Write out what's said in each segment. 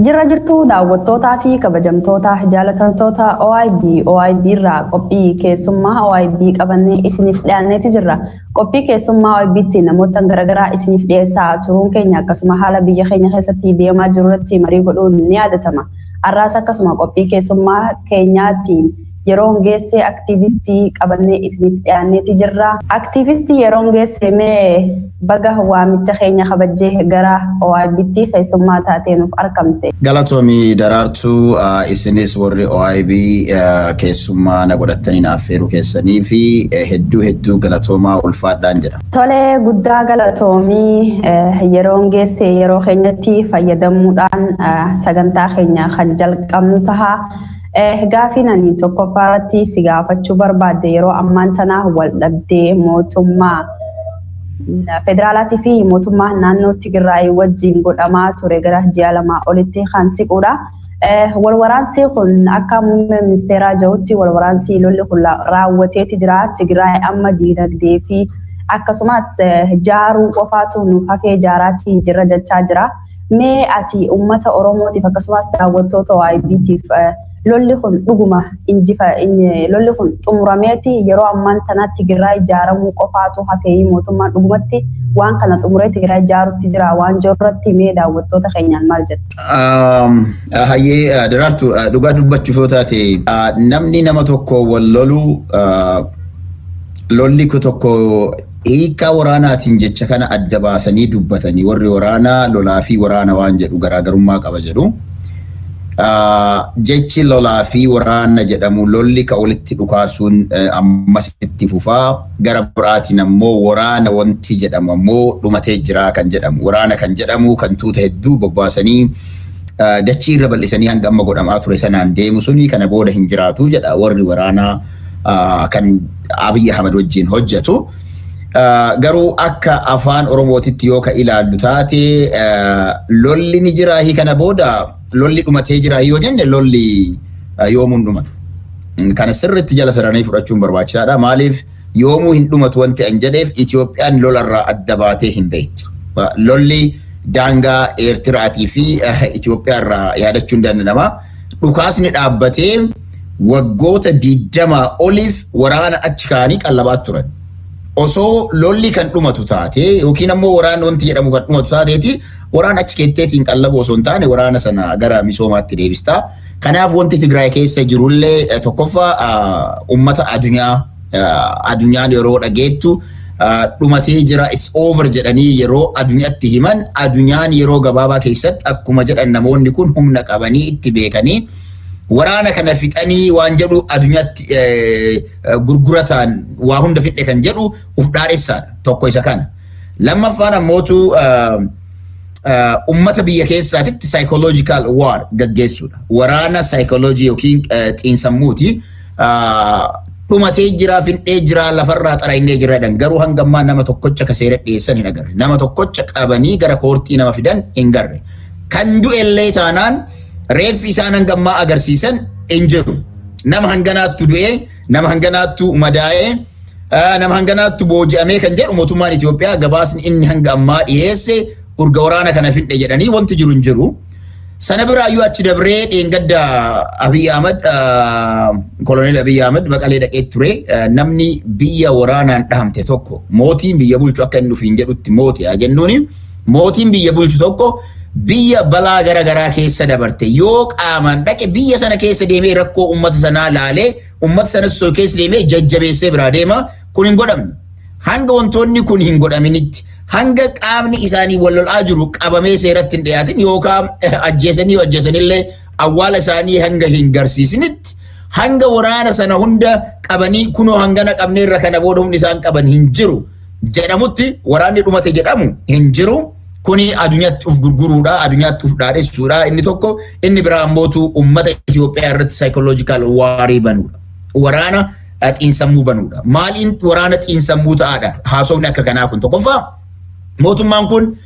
Jirra jirtuu daawwattootaa fi kabajamtoota jaalatamtoota OIB. OIB irraa qophii keessummaa OIB qabannee isiniif dhiyaanneeti jirra. Qophii keessummaa OIBtti namoota garaagaraa isiniif dhiyeessaa turuun keenya akkasuma haala biyya keenya keessatti deemaa jiru irratti marii godhuun ni yaadatama. Har'aas akkasuma qophii keessummaa keenyaatiin Yeroon Geessee aktiivistii qabannee isiniif dhiyaanneeti jirra. Aktiivistii Yeroon Geessee, mee baga waamicha keenya kabajjee gara OIBtti keessummaa taatee nuuf argamte. Galatoomi Daraartuu, isinis warri OIB keessummaa na godhattanii na affeeruu keessanii fi hedduu hedduu galatoomaa, ulfaadhaan jedha. Tolee, guddaa galatoomii Yeroon Geessee. Yeroo keenyatti fayyadamuudhaan sagantaa keenya kan jalqabnu taha. Gaafiin ani tokkoffaa irratti si gaafachuu barbaadde, yeroo ammaan tana wal dhabdee mootummaa federaalaatii fi mootummaa naannoo Tigraay wajjin godhamaa ture gara ji'a 2 olitti kan siquudha. Wal waraansi kun akka muummee ministeeraa jirutti wal waraansi lolli kun raawwateeti jira. Tigraay amma diinagdee fi akkasumas jaaruu qofaatu nuuf hafee, jaaraatii jirra jechaa jira. Mee ati uummata Oromootiif akkasumas daawwattoota OIBtiif lolli kun dhuguma injifa lolli kun xumurameeti, yeroo ammaan tana Tigraay ijaaramuu qofaatu hafee, mootummaan dhugumatti waan kana xumuree Tigraay ijaaruutti jira waan jiru irratti mee daawwattoota keenyaan maal jetta? Hayyee Daraartu, dhugaa dubbachuuf yoo taate, namni nama tokko wal lolu, lolli tokko hiikaa waraanaatiin jecha kana adda baasanii dubbatanii, warri waraanaa lolaa fi waraana waan jedhu garaagarummaa qaba jedhu. Jechi lolaa fi waraana jedhamu, lolli ka walitti dhukaasuun ammas itti fufaa, gara biraatiin ammoo waraana wanti jedhamu ammoo dhumatee jira kan jedhamu. Waraana kan jedhamu kan tuuta hedduu bobbaasanii dachii irra bal'isanii hanga amma godhamaa ture sanaan deemu suni kana booda hin jiraatu jedha warri waraanaa kan Abiy Ahmad wajjin hojjetu. Garuu akka afaan Oromootitti yoo ka ilaallu taate, lolli ni jiraahi, kana booda lolli dhumatee jira yoo jenne, lolli yoomuu hin dhumatu. Kana sirriitti jala sararanii fudhachuun barbaachisaadha. Maaliif yoomuu hin dhumatu wanti an jedheef, Itoophiyaan lolarraa adda baatee hin beektu. Lolli daangaa Eertiraatii fi Itoophiyaa irraa yaadachuun danda'ama. Dhukaasni dhaabbatee waggoota 20 oliif waraana achi kaanii qallabaa turan. Osoo lolli kan dhumatu taate yookiin ammoo waraanni wanti jedhamu kan dhumatu taateeti, waraana achi keetteetiin qallabu osoo hin taane waraana sana gara misoomaatti deebistaa. Kanaaf wanti Tigraay keessa jirullee tokkoffaa uummata addunyaa, addunyaan yeroo dhageettu dhumatee jira, it's over jedhanii yeroo addunyaatti himan, addunyaan yeroo gabaabaa keessatti akkuma jedhan namoonni kun humna qabanii itti beekanii waraana kana fixanii waan jedhu addunyaatti gurgurataan waa hunda fidhe kan jedhu uf dhaadhessaadha, tokko isa kana. Lammaffaan ammootu ummata biyya keessaatitti psychological war gaggeessuudha. Waraana psychology yookiin xiinsammuuti. Dhumatee jira, findhee jira, lafarraa xaraynee jira jedhan, garuu hanga ammaa nama tokkocha ka seera dhiyeessan hin agarre. Nama tokkocha qabanii gara koortii nama fidan hin garre. Kan du'ellee taanaan reeffi isaan hanga ammaa agarsiisan hin jiru. Nama hanganaattu du'ee, nama hanganaattu madaa'ee, nama hanganaattu booji'amee kan jedhu mootummaan Itoophiyaa gabaasni inni hanga ammaa dhiyeesse urga waraana kana findhe jedhanii wanti jiru hin jiru. Sana biraayyuu achi dabree dheengadda Abiy Ahmad, Koloneel Abiy Ahmad Maqalee dhaqee ture. Namni biyya waraanaan dhahamte tokko, mootiin biyya bulchu akka inni ofiin jedhutti mootii haa jennuuni, mootiin biyya bulchu tokko biyya balaa gara garaa keessa dabarte yoo qaamaan dhaqe, biyya sana keessa deemee rakkoo uummata sanaa laalee, uummata sanas keessa deemee jajjabeessee biraa deema. Kun hin godhamne. Hanga wantoonni kun hin godhaminitti, hanga qaamni isaanii wal lolaa jiru qabamee seeratti hin dhiyaatin yookaan ajjeesanii yoo ajjeesanillee awwaala isaanii hanga hin garsiisinitti, hanga waraana sana hunda qabanii kunoo hangana qabneerra, kana booda humni isaan qaban hin jiru jedhamutti, waraanni dhumate jedhamu hin jiru. Kuni addunyaatti uf gurguruudha, addunyaatti uf dhaadessuudha inni tokko. Inni biraa ammootu uummata Itoophiyaa irratti psychological warii banuudha. Waraana xiinsammuu banuudha. Maaliin waraana xiinsammuu ta'aadha? Haasofni akka kanaa kun, tokkoffaa, mootummaan kun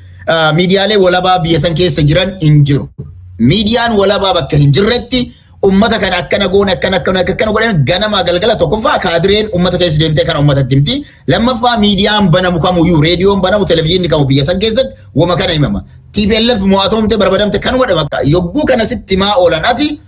miidiyaalee walabaa biyya san keessa jiran hin jiru. Miidiyaan walabaa bakka hin jirretti ummata kana akkana goone, akkana akkana akkana godhan, ganamaa galgala tokkoffaa kaadireen ummata keessa deemtee kana ummatatti himti. Lammaffaa, miidiyaan banamu kamuyyuu, reediyoon banamu, televizyiinni kamu biyya san keessatti wama kana himama. TPLF mo'atomte, barbadamte kan godhe bakka yogguu kana sitti maa oolan, ati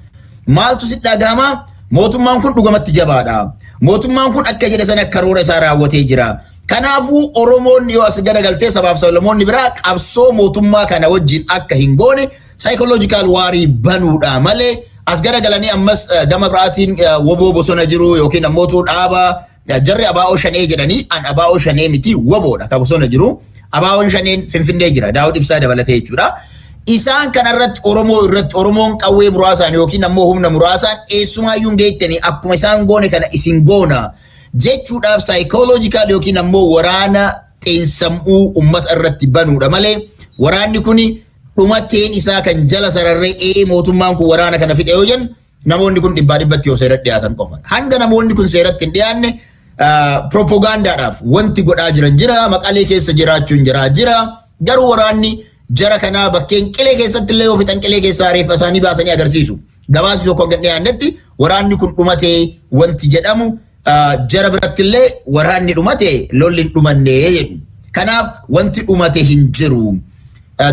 maaltu si dhagahama? Mootummaan kun dhugamatti jabaadha. Mootummaan kun akka jedhe sana karoora isaa raawwatee jira. Kanaafuu Oromoon yoo as garagaltee sabaaf sablammoonni biraa qabsoo mootummaa kana wajjin akka hin goone psychological warii banuudha malee, as garagalanii ammas gama biraatiin WBO bosona jiru yookiin ammootu dhaaba jarri ABO Shanee jedhanii, an ABO Shanee miti, WBOdha ka bosona jiru. ABO'n Shaneen Finfinnee jira, Daawud Ibsaa dabalatee jechuudha. Isaan kanarratti Oromoo irratti Oromoon qawwee muraasaan yookiin ammoo humna muraasaan eessumaayyuu hin geettanii, akkuma isaan goone kana isin goona jechuudhaaf psychological yookiin ammoo waraana xiinsammuu uummata irratti banuudha malee, waraanni kun dhumateen isaa kan jala sararree mootummaan kun waraana kana fixe yoo jennu, namoonni kun dhibbaa dhibbatti yoo seeratti dhiyaatan qofa. Hanga namoonni kun seeratti hin dhiyaanne propoogaandaadhaaf wanti godhaa jiran jira, Maqalee keessa jiraachuun jira jira, garuu waraanni jara kanaa bakkeen qilee keessatti illee yoo fixan qilee keessaa reeffa isaanii baasanii agarsiisu. Gabaasni tokko hanga dhiyaannetti waraanni kun dhumatee wanti jedhamu, jara biratti illee waraanni dhumate, lolli hin dhumanne jedhu. Kanaaf wanti dhumate hin jiru.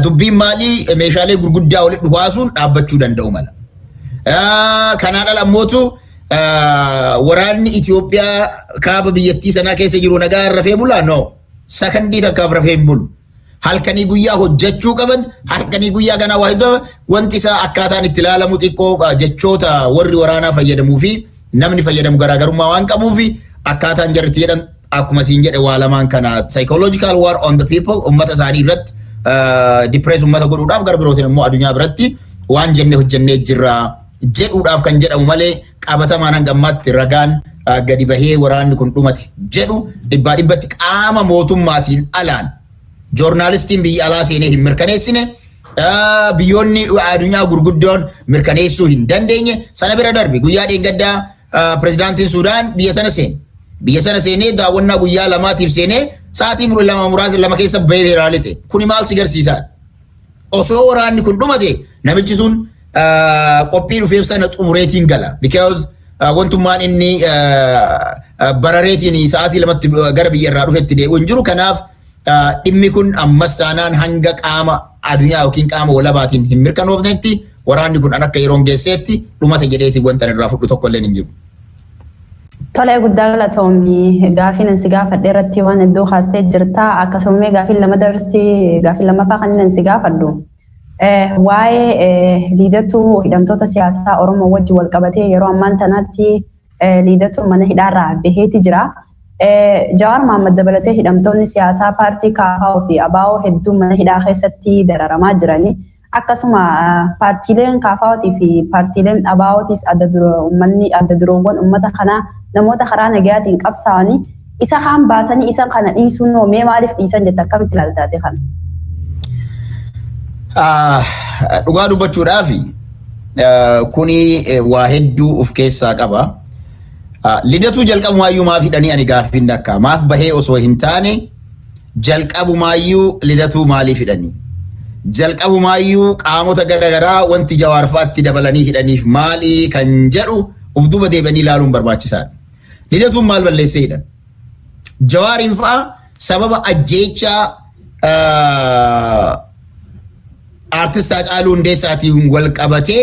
Dubbiin maalii, meeshaalee gurguddaa walitti dhukaasuun dhaabbachuu danda'u mala. Kanaan ala ammootu waraanni Itoophiyaa kaaba biyyattii sanaa keessa jiru nagaa rafee bulaa? No. Sakandii takkaaf rafee hin bulu. Halkanii guyyaa hojjechuu qaban, halkanii guyyaa kanaa waa hedduu. Wanti isaa akkaataan itti ilaalamu xiqqoo jechoota warri waraanaa fayyadamuu fi namni fayyadamu garaagarummaa waan qabuuf, akkaataan jarri itti jedhan akkuma siin jedhe waa lamaan kana: psychological war on the people, ummata isaanii irratti depress ummata godhuudhaaf, gara birootiin immoo addunyaa biratti waan jenne hojjennee jirra jedhuudhaaf kan jedhamu malee, qabatamaan hanga ammaatti ragaan gadi bahee waraanni kun dhumate jedhu dhibbaa dhibbatti qaama mootummaatiin alaan joornaalistiin biyya alaa seenee hin mirkaneessine, biyyoonni addunyaa gurguddoon mirkaneessuu hin dandeenye. Sana bira darbi, guyyaa dheengaddaa pirezidaantiin Suudaan biyya sana seene. Biyya sana seenee daawwannaa guyyaa 2tiif seenee sa'aatii 2 muraasa 2 keessa bahee beeraa. Kuni maal si garsiisaa? Osoo waraanni kun dhumate namichi sun qophii dhufeef sana xumureetiin gala. Because wantummaan inni barareetiin sa'aatii 2tti gara biyya irraa dhufetti deebi'u hin jiru. Kanaaf dhimmi kun ammas taanaan hanga qaama addunyaa yookiin qaama walabaatiin hin mirkanoofnetti waraanni kun an akka yeroon geesseetti dhumate jedheetiin wanta irraa fudhu tokko illee hin jiru. Tolee, guddaa galatoomii. Gaafiin ansi gaafadhe irratti waan hedduu kaastee jirta. Akkasuma gaafiin lama darsti, gaafiin lammaffaa kan inni ansi gaafadhu. Waa'ee Liidatuu hidhamtoota siyaasaa Oromoo wajjin wal qabatee, yeroo ammaan tanaatti Liidatuun mana hidhaarraa baheeti jira. Jawaar Mohaammed dabalatee hidhamtoonni siyaasaa paartii KFO fi ABO hedduun mana hidhaa keessatti dararamaa jirani. Akkasuma paartiileen KFOtii fi paartiileen ABOtis adda dura uummanni adda duroowwan uummata kanaa, namoota karaa nagayaatiin qabsaa'anii isa kaan baasanii isa kana dhiisuun mee maaliif dhiisan jetta? Akkamitti ilaaltaate kana? Dhugaa dubbachuudhaaf kuni waa hedduu of keessaa qaba. Lidatuu jalqabumaayyuu maaf hidhanii ani gaaffiin dakka maaf bahee osoo hin taane, jalqabumaayyuu Lidatuu maaliif hidhanii? Jalqabumaayyuu qaamota garaagaraa wanti Jawaar fa'aatti dabalanii hidhaniif maali kan jedhu of duuba deebi'anii ilaaluun barbaachisaadha. Lidatuun maal balleessee hidhan? Jawaariin fa'a sababa ajjeechaa aartist Haacaaluu Hundeessaatiin wal qabatee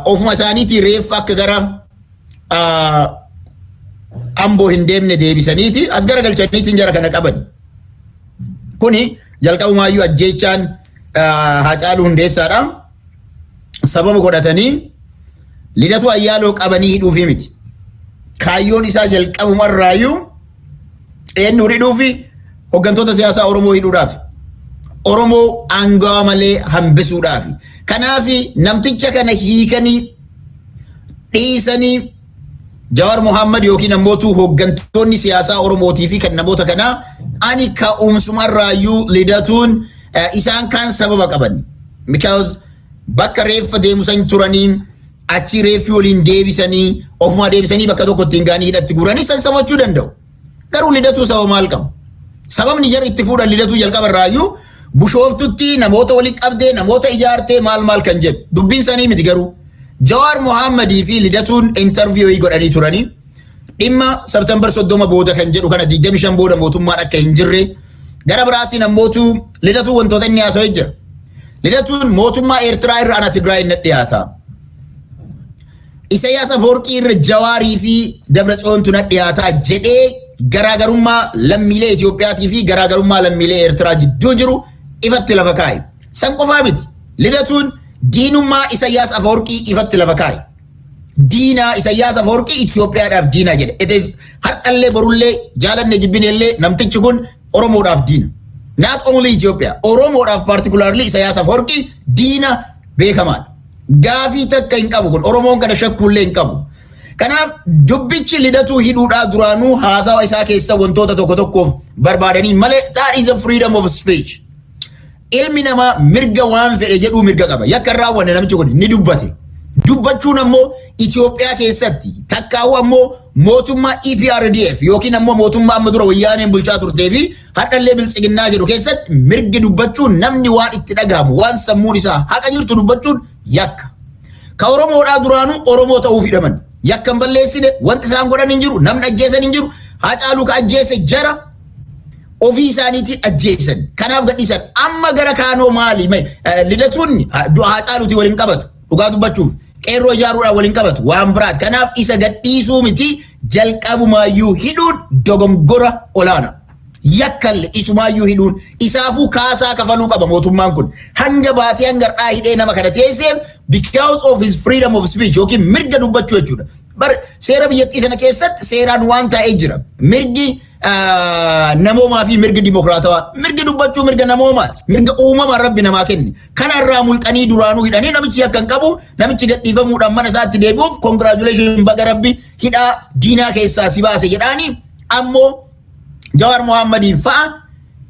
ofuma isaaniitii reeffa akka gara Amboo hin deemne deebisaniiti as garagalchaniitiin jara kana qaban. Kuni jalqabumaayyuu ajjeechaan Haacaaluu Hundeessaadha. Sababa godhatanii Lidatu Ayyaaloo qabanii hidhuufii miti. Kaayyoon isaa jalqabumarraayyuu eenyu hidhuufi? Hooggantoota siyaasaa Oromoo hidhuudhaaf. Oromoo aangawa malee hambisuudhaaf. Kanaaf namticha kana hiikanii dhiisanii Jawaar Mohammad yookiin ammootu hooggantoonni siyaasaa Oromootii fi kan namoota kanaa, ani ka'umsumarraayyuu Lidatuun isaan kaan sababa qaban. Because bakka reeffa deemu san turanii achi reeffi waliin deebisanii ofuma deebisanii bakka tokko ittiin gaanii hidhatti guuranii san sabachuu danda'u. Garuu Lidatuu sababa maal qabu? Sababni jarri itti fuudhan Lidatuu jalqaba irraayyuu Bushooftutti namoota walitti qabdee, namoota ijaartee, maal maal kan jedhu dubbiin sanii miti garuu. Jawaar Mohaammadii fi Lidatuun interview godhanii turanii dhimma September 30 booda kan jedhu kana, 25 booda mootummaan akka hin jirre, gara biraatiin ammootu Lidatuu wantoota inni haasawee jira. Lidatuun mootummaa Eertiraa irra ana Tigraay na dhiyaata. Isaayyaas Afoorqii irra Jawaarii fi Dabratsiyoontu na dhiyaataa jedhee garaagarummaa lammiilee Itiyoophiyaatii fi garaagarummaa lammiilee Eertiraa jidduu jiru ifatti lafa kaa'e. San qofaa miti. Lidatuun diinummaa Isaayyaas Afoorqii ifatti lafa kaa'e. Diinaa Isaayyaas Afoorqii Itiyoophiyaadhaaf diinaa jedhe. It is har'allee borullee jaalanne jibbinellee namtichi kun Oromoodhaaf diina. Not only Ethiopia, Oromoodhaaf particularly Isaayyaas Afoorqii diina beekamaadha. Gaafii takka hin qabu kun, Oromoon kana shakkuullee hin qabu. Kanaaf dubbichi Lidatuu hidhuudhaa duraanuu haasawa isaa keessa wantoota tokko tokkoof barbaadanii malee, that is a freedom of speech. Ilmi namaa mirga waan fedhe jedhuu mirga qaba. Yakka hin raawwanne, namichi kun ni dubbate. Dubbachuun ammoo Itoophiyaa keessatti takkaa'u ammoo mootummaa EPRDF yookiin ammoo mootummaa amma dura Wayyaaneen bulchaa turtee fi har'allee Biltsiginnaa jedhu keessatti mirgi dubbachuun, namni waan itti dhagahamu, waan sammuun isaa haqa jirtu dubbachuun yakka. Ka Oromoodhaa duraanuu Oromoo ta'uuf hidhaman. Yakka hin balleessine, wanti isaan godhan hin jiru, namni ajjeesan hin jiru. Haacaaluu ka ajjeese jara ofii isaaniitii ajjeesan. Kanaaf gadhiisan. Amma gara kaanoo maali? Lidatuun du'a Haacaaluutii waliin qabatu. Dhugaa dubbachuuf qeerroo ijaaruudhaan waliin qabatu, waan biraati. Kanaaf isa gadhiisuu miti, jalqabumaayyuu hidhuun dogongora olaana. Yakkalle isumaayyuu hidhuun isaafuu kaasaa kafaluu qaba mootummaan kun. Hanga baatee hanga har'aa hidhee nama kana teesseef because of his freedom of speech yookiin mirga dubbachuu jechuudha. Bar seera biyyattii sana keessatti seeraan waan taa'ee jira. Mirgi namoomaa fi mirgi dimokiraatawaa. Mirgi dubbachuu mirga namoomaati. Mirga uumamaan Rabbi namaa kenne. Kana irraa mulqanii duraanuu hidhanii, namichi yakka hin qabu. Namichi gadhiifamuudhaan mana isaatti deebi'uuf congratulation, baga Rabbi hidhaa diinaa keessaa si baase jedhaanii. Ammoo Jawaar Mohammadiin fa'a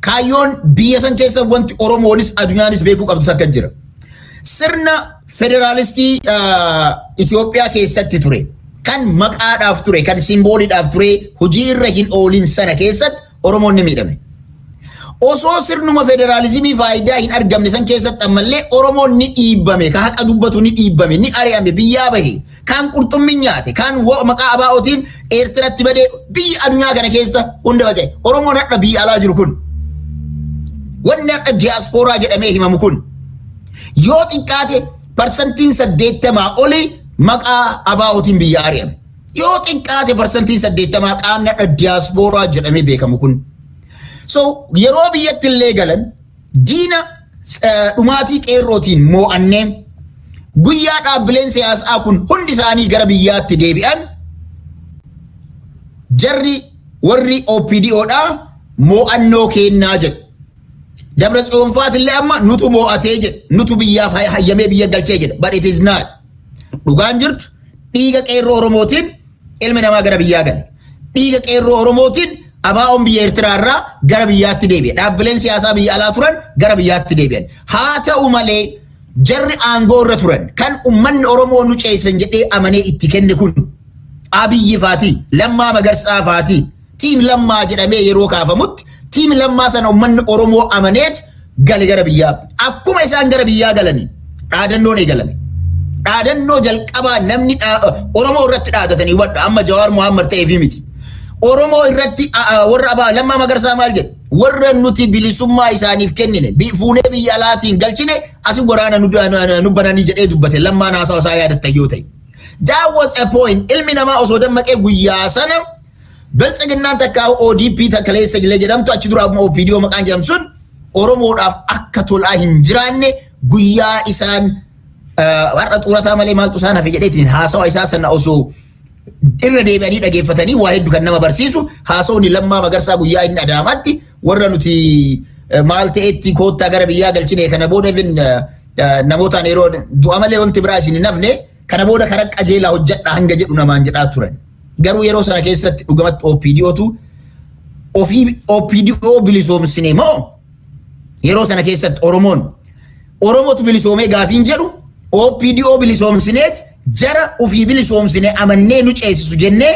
kaayyoon biyya san keessa wanti Oromoonis addunyaanis beekuu qabdu takka jira. Sirna federaalistii Itoophiyaa keessatti ture, kan maqaadhaaf ture, kan simbooliidhaaf ture, hojii irra hin oolin sana keessatti Oromoon ni miidhame. Osoo sirnuma federaalizimii faayidaa hin argamne san keessatti ammallee Oromoon ni dhiibbame, ka haqa dubbatu ni dhiibbame, ni ari'ame, biyyaa bahe, kaan qurxummii nyaate, kaan maqaa ABO'tiin Eertiratti badee biyya addunyaa kana keessa hunda faca'e. Oromoon har'a biyya alaa jiru kun, wanni har'a diyaaspooraa jedhamee himamu kun, yoo xiqqaate 80% oli maqaa ABO'tiin biyya ari'ame. Yoo xiqqaate 80% qaamni har'a diyaaspooraa jedhamee beekamu kun. So yeroo biyyatti illee galan diina dhumaatii qeerrootiin moo'annee guyyaa dhaabbileen siyaasaa kun hundi isaanii gara biyyaatti deebi'an, jarri warri OPDOdha moo'annoo kennaa jedhu. Dabra Tsiyoonfaatillee amma nutu moo'atee jedhu, nutu biyyaaf hayyamee biyya galchee jedha. But it is not. Dhugaan jirtu dhiiga qeerroo Oromootiin ilmi namaa gara biyyaa gale. Dhiiga qeerroo Oromootiin ABO'n biyya Eertiraa irraa gara biyyaatti deebi'e. Dhaabbileen siyaasaa biyya alaa turan gara biyyaatti deebi'an. Haa ta'u malee jarri aangoo irra turan kan uummanni Oromoo nu ceessan jedhee amanee itti kenne kun Abiyyi faati, Lammaa Magarsaa faati, Team Lammaa jedhamee yeroo kaafamutti Team Lammaa sana uummanni Oromoo amaneet gale gara biyyaa. Akkuma isaan gara biyyaa galanii dhaadannoon eegalame. Dhaadannoo jalqabaa namni Oromoo irratti dhaadatanii, hubadha, amma Jawaar Muhammad ta'eefi miti. Oromoo irratti warra abaa Lammaa Magarsaa maal jedhe? Warra nuti bilisummaa isaaniif kennine fuunee biyya alaatiin galchine asi waraana nu bananii jedhee dubbate Lammaan, haasawa isaa yaadatta yoo ta'e. That was a point. Ilmi namaa osoo dammaqee guyyaa sana Biltsiginnaan takka ODP takka leessa jilee jedhamtu, achi dura ammoo OPDO maqaan jedhamtu sun, Oromoodhaaf akka tolaa hin jiraanne guyyaa isaan har'a xurataa malee maaltu isaan hafe jedheetiin haasawa isaa sana osoo irra deebi'anii dhageeffatanii waa hedduu kan nama barsiisu haasawni Lammaa Magarsaa guyyaa inni Adaamaatti warra nuti maal ta'etti koottaa gara biyyaa galchine, kana booda even namootaan yeroo du'a malee wanti biraa isin hin hafne, kana booda karaa qajeelaa hojjedha hanga jedhu namaan jedhaa turan. Garuu yeroo sana keessatti dhugamatti OPDOtu ofii OPDO bilisoomsine moo yeroo sana keessatti Oromoon Oromootu bilisoomee gaafiin jedhu, OPDO bilisoomsineet jara ofii bilisoomsine amannee nu ceesisu jennee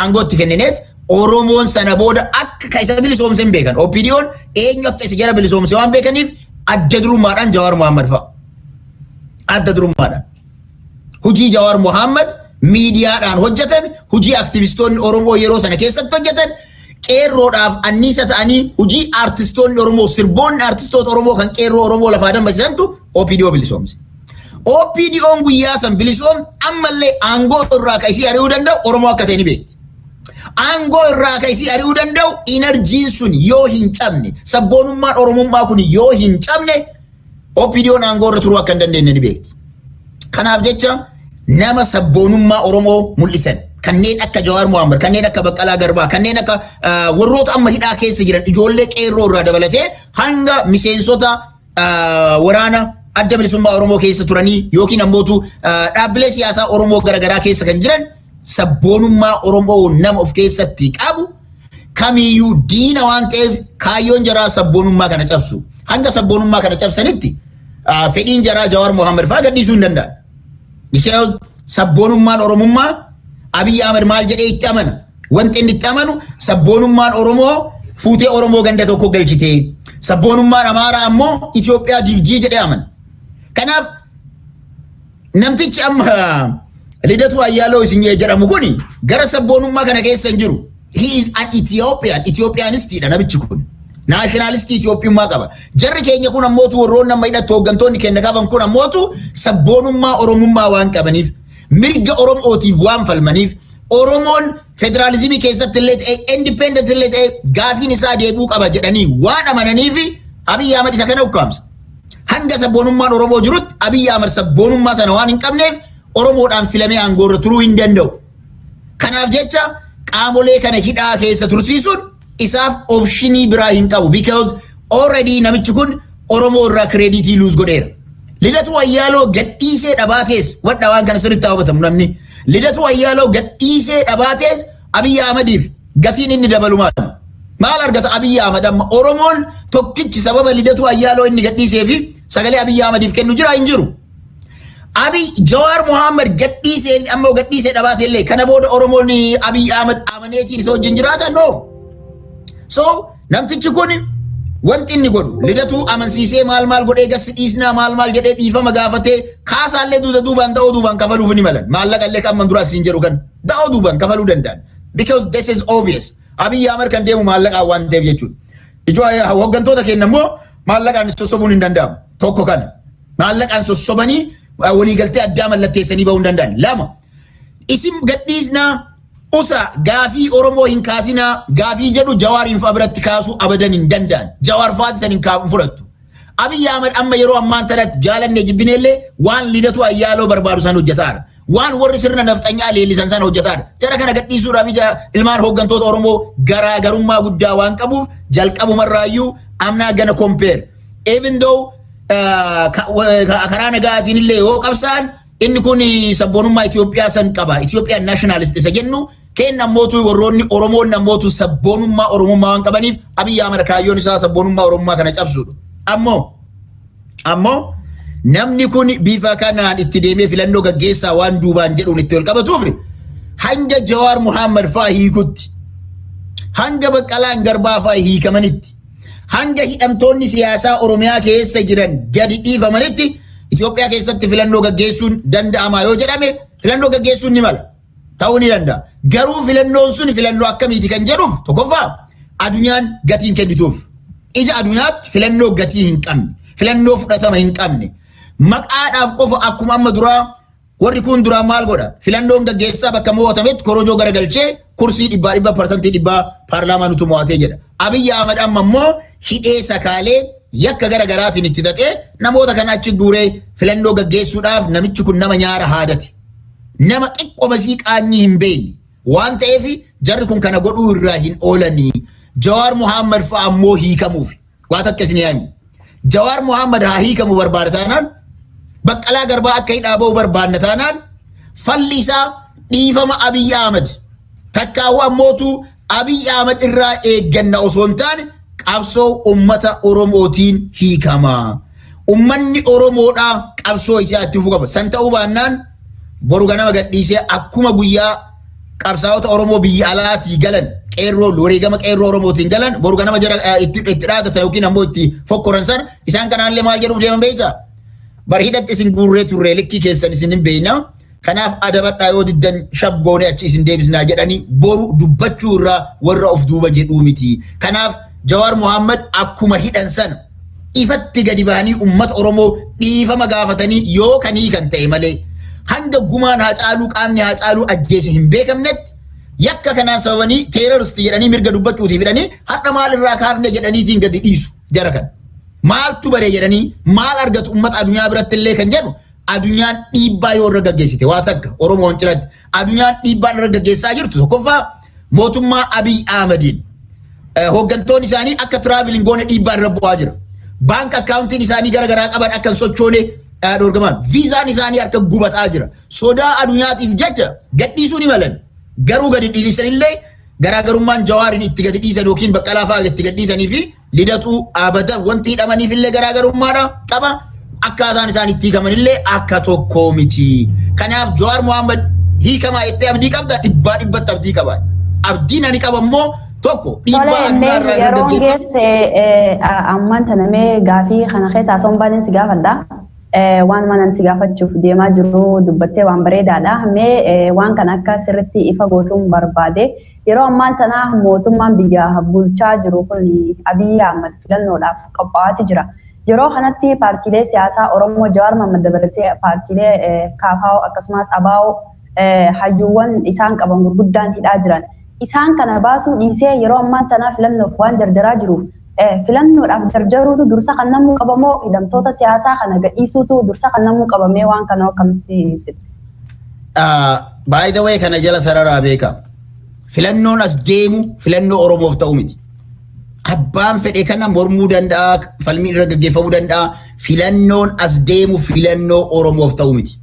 aangootti kennineet Oromoon sana booda akka ka isa bilisoomse hin beekan. OPDO'n eenyu akka isa jara bilisoomse waan beekaniif adda durummaadhaan Jawaar Mohaammed fa'a. Adda durummaadhaan. Hojii Jawaar Mohaammed miidiyaadhaan hojjetan, hojii aktivistoonni Oromoo yeroo sana keessatti hojjetan, qeerroodhaaf anniisa ta'anii hojii aartistoonni Oromoo, sirboonni aartistoota Oromoo kan qeerroo Oromoo lafaa dambasisantu OPDO bilisoomse. OPDO'n guyyaa san bilisoom ammallee aangoo irraa ka isii ari'uu danda'u Oromoo akka ta'e ni beekti. Aangoo irraa ka isii ari'uu danda'u energyn sun yoo hin cabne, sabboonummaan Oromummaa kun yoo hin cabne, OPDO'n aangoo irra turuu akka hin dandeenye ni beekti. Kanaaf jecha nama sabboonummaa Oromoo mul'isan kanneen akka Jawaar Mohaammed, kanneen akka Baqqalaa Garbaa, kanneen akka warroota amma hidhaa keessa jiran, ijoollee qeerroo irraa dabalatee hanga miseensota waraana Adda Bilisummaa Oromoo keessa turanii yookiin ammootu dhaabbilee siyaasaa Oromoo garaagaraa keessa kan jiran, sabboonummaa Oromoo nama of keessatti qabu kamiyyuu diina waan ta'eef, kaayyoon jaraa sabboonummaa kana cabsu. Hanga sabboonummaa kana cabsanitti fedhiin jaraa Jawaar Mohaammed fa'aa gadhiisuu hin danda'an. Because sabboonummaan Oromummaa, Abiy Ahmed maal jedhee itti amana? Wanti inni itti amanu, sabboonummaan Oromoo fuutee Oromoo ganda tokko galchitee, sabboonummaan Amaaraa ammoo Itoophiyaa diigdii jedhee amana. Kanaaf namtichi amma Lidatu Ayyaaloo isin jedhamu kuni gara sabboonummaa kana keessa hin jiru. He is an Ethiopian, Ethiopianistiidha namichi kun. Nationalistii Itoophiyummaa qaba. Jarri keenya kun ammootu, warroonni amma hidhattu hooggantoonni keenya qaban kun ammootu, sabboonummaa Oromummaa waan qabaniif, mirga Oromootiif waan falmaniif, Oromoon federaalizimii keessatti illee ta'e, independent illee ta'e, gaafiin isaa deebi'uu qaba jedhanii waan amananiif Abiy Ahmed isa kana ukkaamsa. Hanga sabboonummaan Oromoo jirutti Abiy Ahmed sabboonummaa sana waan hin qabneef Oromoodhaan filamee aangoo irra turuu hin danda'u. Kanaaf jecha qaamolee kana hidhaa keessa tursiisuun isaaf optionii biraa hin qabu, because already namichi kun Oromoo irraa creditii lose godheera. Lidatu Ayyaaloo gadhiisee dhabaatees, wadha waan kana sirriitti hubatamu namni. Lidatu Ayyaaloo gadhiisee dhabaatees Abiy Ahmediif gatiin inni dabalu maal? Maal argata Abiy Ahmed amma? Oromoon tokkichi sababa Lidatu Ayyaaloo inni gadhiisee fi sagalee Abiy Ahmediif kennu jira? Hin jiru. Abiy Jawaar Mohaammed gadhiisee amma gadhiisee dhabaate illee kana booda Oromoon Abiy Ahmed amaneetiin isa wajjin jiraata? No. So namtichi kun wanti inni godhu, Lidatu amansiisee maal maal godhee gassi dhiisnaa maal maal jedhee dhiifama gaafatee kaasaallee duuda duubaan da'oo duubaan kafaluuf ni malan. Maallaqa illee kan duraa siin jedhu kan da'oo duubaan kafaluu danda'an. Because this is obvious. Abiy Ahmed kan deemu maallaqaan waan ta'eef jechuudha. Ijoo hooggantoota keenya immoo maallaqaan sossobuun hin danda'amu. Tokko kana. Maallaqaan sossobanii waliigaltee addaa mallatteessanii bahuu hin danda'an. Lama. Isin gadhiisnaa, usa, gaafii Oromoo hin kaasinaa gaafii jedhu Jawaariin fa'a biratti kaasuu abadan hin danda'an. Jawaar fa'aati san hin fudhattu. Abiy Ahmed amma yeroo ammaan tanatti jaalannee jibbineellee waan Lidatu Ayyaaloo barbaadu san hojjetaadha. Waan warri sirna nafxanyaa leellisan san hojjetaadha. Jara kana gadhiisuudhaaf ija ilmaan hooggantoota Oromoo garaagarummaa guddaa waan qabuuf jalqabumarraayyuu I'm not gonna compare. Even though karaa nagaatiin illee yoo qabsaan, inni kun sabboonummaa Itoophiyaa san qaba. Itoophiyaan nationalist isa jennu kenna ammootu, warroonni Oromoon ammootu sabboonummaa Oromummaa waan qabaniif Abiy Ahmed kaayyoon isaa sabboonummaa Oromummaa kana cabsuudha. Ammoo namni kun bifa kanaan itti deemee filannoo gaggeessaa waan duubaan jedhuun itti ol qabatuuf, hanga Jawaar Muhammad fa'aa hiikutti, hanga Baqqalaan Garbaa fa'aa hiikamanitti, hanga hidhamtoonni siyaasaa Oromiyaa keessa jiran gadi dhiifamanitti Itoophiyaa keessatti filannoo gaggeessuun danda'ama yoo jedhame, filannoo gaggeessuun ni mala. Ta'uu ni danda'a. Garuu filannoon sun filannoo akkamiiti kan jedhuuf, tokkoffaa addunyaan gatiin kennituuf. Ija addunyaatti filannoo gatii hin qabne, filannoo fudhatama hin qabne, maqaadhaaf qofa akkuma amma duraa warri kun duraa maal godha? Filannoon gaggeessaa bakka mo'atametti korojoo garagalchee kursii 100% 100% paarlaamaa nutu mo'atee jedha. Abiyyi Ahmad amma immoo hidhee sakaalee yakka gara garaatiin itti dhaqee namoota kana achi guuree filannoo gaggeessuudhaaf, namichi kun nama nyaara haadate. Nama xiqqoo basii qaanyii hin beekne waan ta'eef jarri kun kana godhuu irraa hin oolanii. Jawaar Muhammad fa'a ammoo hiikamuuf waa takka isin yaamu. Jawaar Muhammad haa hiikamu barbaada taanaan, Baqqalaa Garbaa akka hidhaa ba'u barbaadna taanaan, falli isaa dhiifama Abiyyi Ahmad takkaawuu ammootu Abiyyi Ahmad irraa eegganna osoo hin taane qabsoo ummata Oromootiin hiikama. Ummanni Oromoodhaa qabsoo isaa itti fufuu qaba. San ta'uu baannaan boru ganama gadhiisee akkuma guyyaa qabsaa'ota Oromoo biyya alaatii galan, qeerroo wareegama qeerroo Oromootiin galan, boru ganama jara itti dhaadatan yookiin ammoo itti fokkoran sana, isaan kanaallee maal jedhuuf deeman beektaa? Bar hidhatti isin guurree turree, likkii keessan isin hin beekna. Kanaaf adabadhaa, yoo diddan shabgoonee achi isin deebisnaa jedhanii boru dubbachuu irraa warra of duuba jedhuu miti. Kanaaf Jawaar Muhammad akkuma hidhan sana Ifatti gadi bahanii uummata Oromoo dhiifama gaafatanii yoo kanii kan ta'e malee, hanga gumaan Haacaaluu, qaamni Haacaaluu ajjeese hin beekamnetti, yakka kanaan sababanii terrorist jedhanii mirga dubbachuutii fidhanii har'a maal irraa kaafne jedhaniitiin gadi dhiisu jara kana. Maaltu bare jedhanii maal argatu uummata addunyaa biratti illee kan jedhu, addunyaan dhiibbaa yoo irra gaggeessite waa takka Oromoon cinatti addunyaan dhiibbaan irra gaggeessaa jirtu, tokkoffaa mootummaa Abiy Ahmediin hooggantoonni isaanii akka traveling goone dhiibbaan irra bu'aa jira. Bank accountiin isaanii gara garaa qaban akka hin sochoone dhorkaman. Viizaan isaanii harka gubataa jira. Sodaa addunyaatiif jecha gadhiisuu ni malan. Garuu gadi dhiisanillee garaagarummaan Jawaariin itti gadi dhiisan yookiin Baqqalaa fa'aa itti gadhiisanii fi Lidatuu dhaabatan wanti hidhamaniif illee garaagarummaadha qaba. Akkaataan isaan itti hiikaman illee akka tokkoo miti. Kanaaf Jawaar Mohaammed hiikamaa jettee abdii qabda? Dhibbaa dhibbatti abdii qaba. Abdiin ani qaba immoo tokko dhiibbaa Tole, addunyaa mee irraa irra yeroon gaggeeffamu. geesse ammaan tana mee gaafii kana keessaa osoo hin baaneen si gaafadha. Waan manan si gaafachuuf deemaa jiru dubbattee waan bareedaadha. Mee waan kana akka sirriitti ifa gootuun barbaade. Yeroo ammaan tana mootummaan biyya bulchaa jiru kun Abiyyi Ahmad filannoodhaaf qophaa'aati jira. Yeroo kanatti paartiilee siyaasaa Oromoo Jawaar Mohammad dabalatee paartiilee KFO akkasumas ABO hayyuuwwan isaan qaban gurguddaan hidhaa jiran. Isaan kana baasuu dhiisee yeroo ammaan tanaa filannoof waan jarjaraa jiruuf, filannoodhaaf jarjaruutu dursa kan namuu qabamoo hidhamtoota siyaasaa kana gadhiisuutu dursa kan namuu qabamee waan kana akkamitti ibsite? By the way, kana jala sararaa beeka. Filannoon as deemu filannoo Oromoof ta'u miti. Abbaan fedhe kana mormuu danda'a, falmiin irra gaggeeffamuu danda'a. Filannoon as deemu filannoo Oromoof ta'u miti.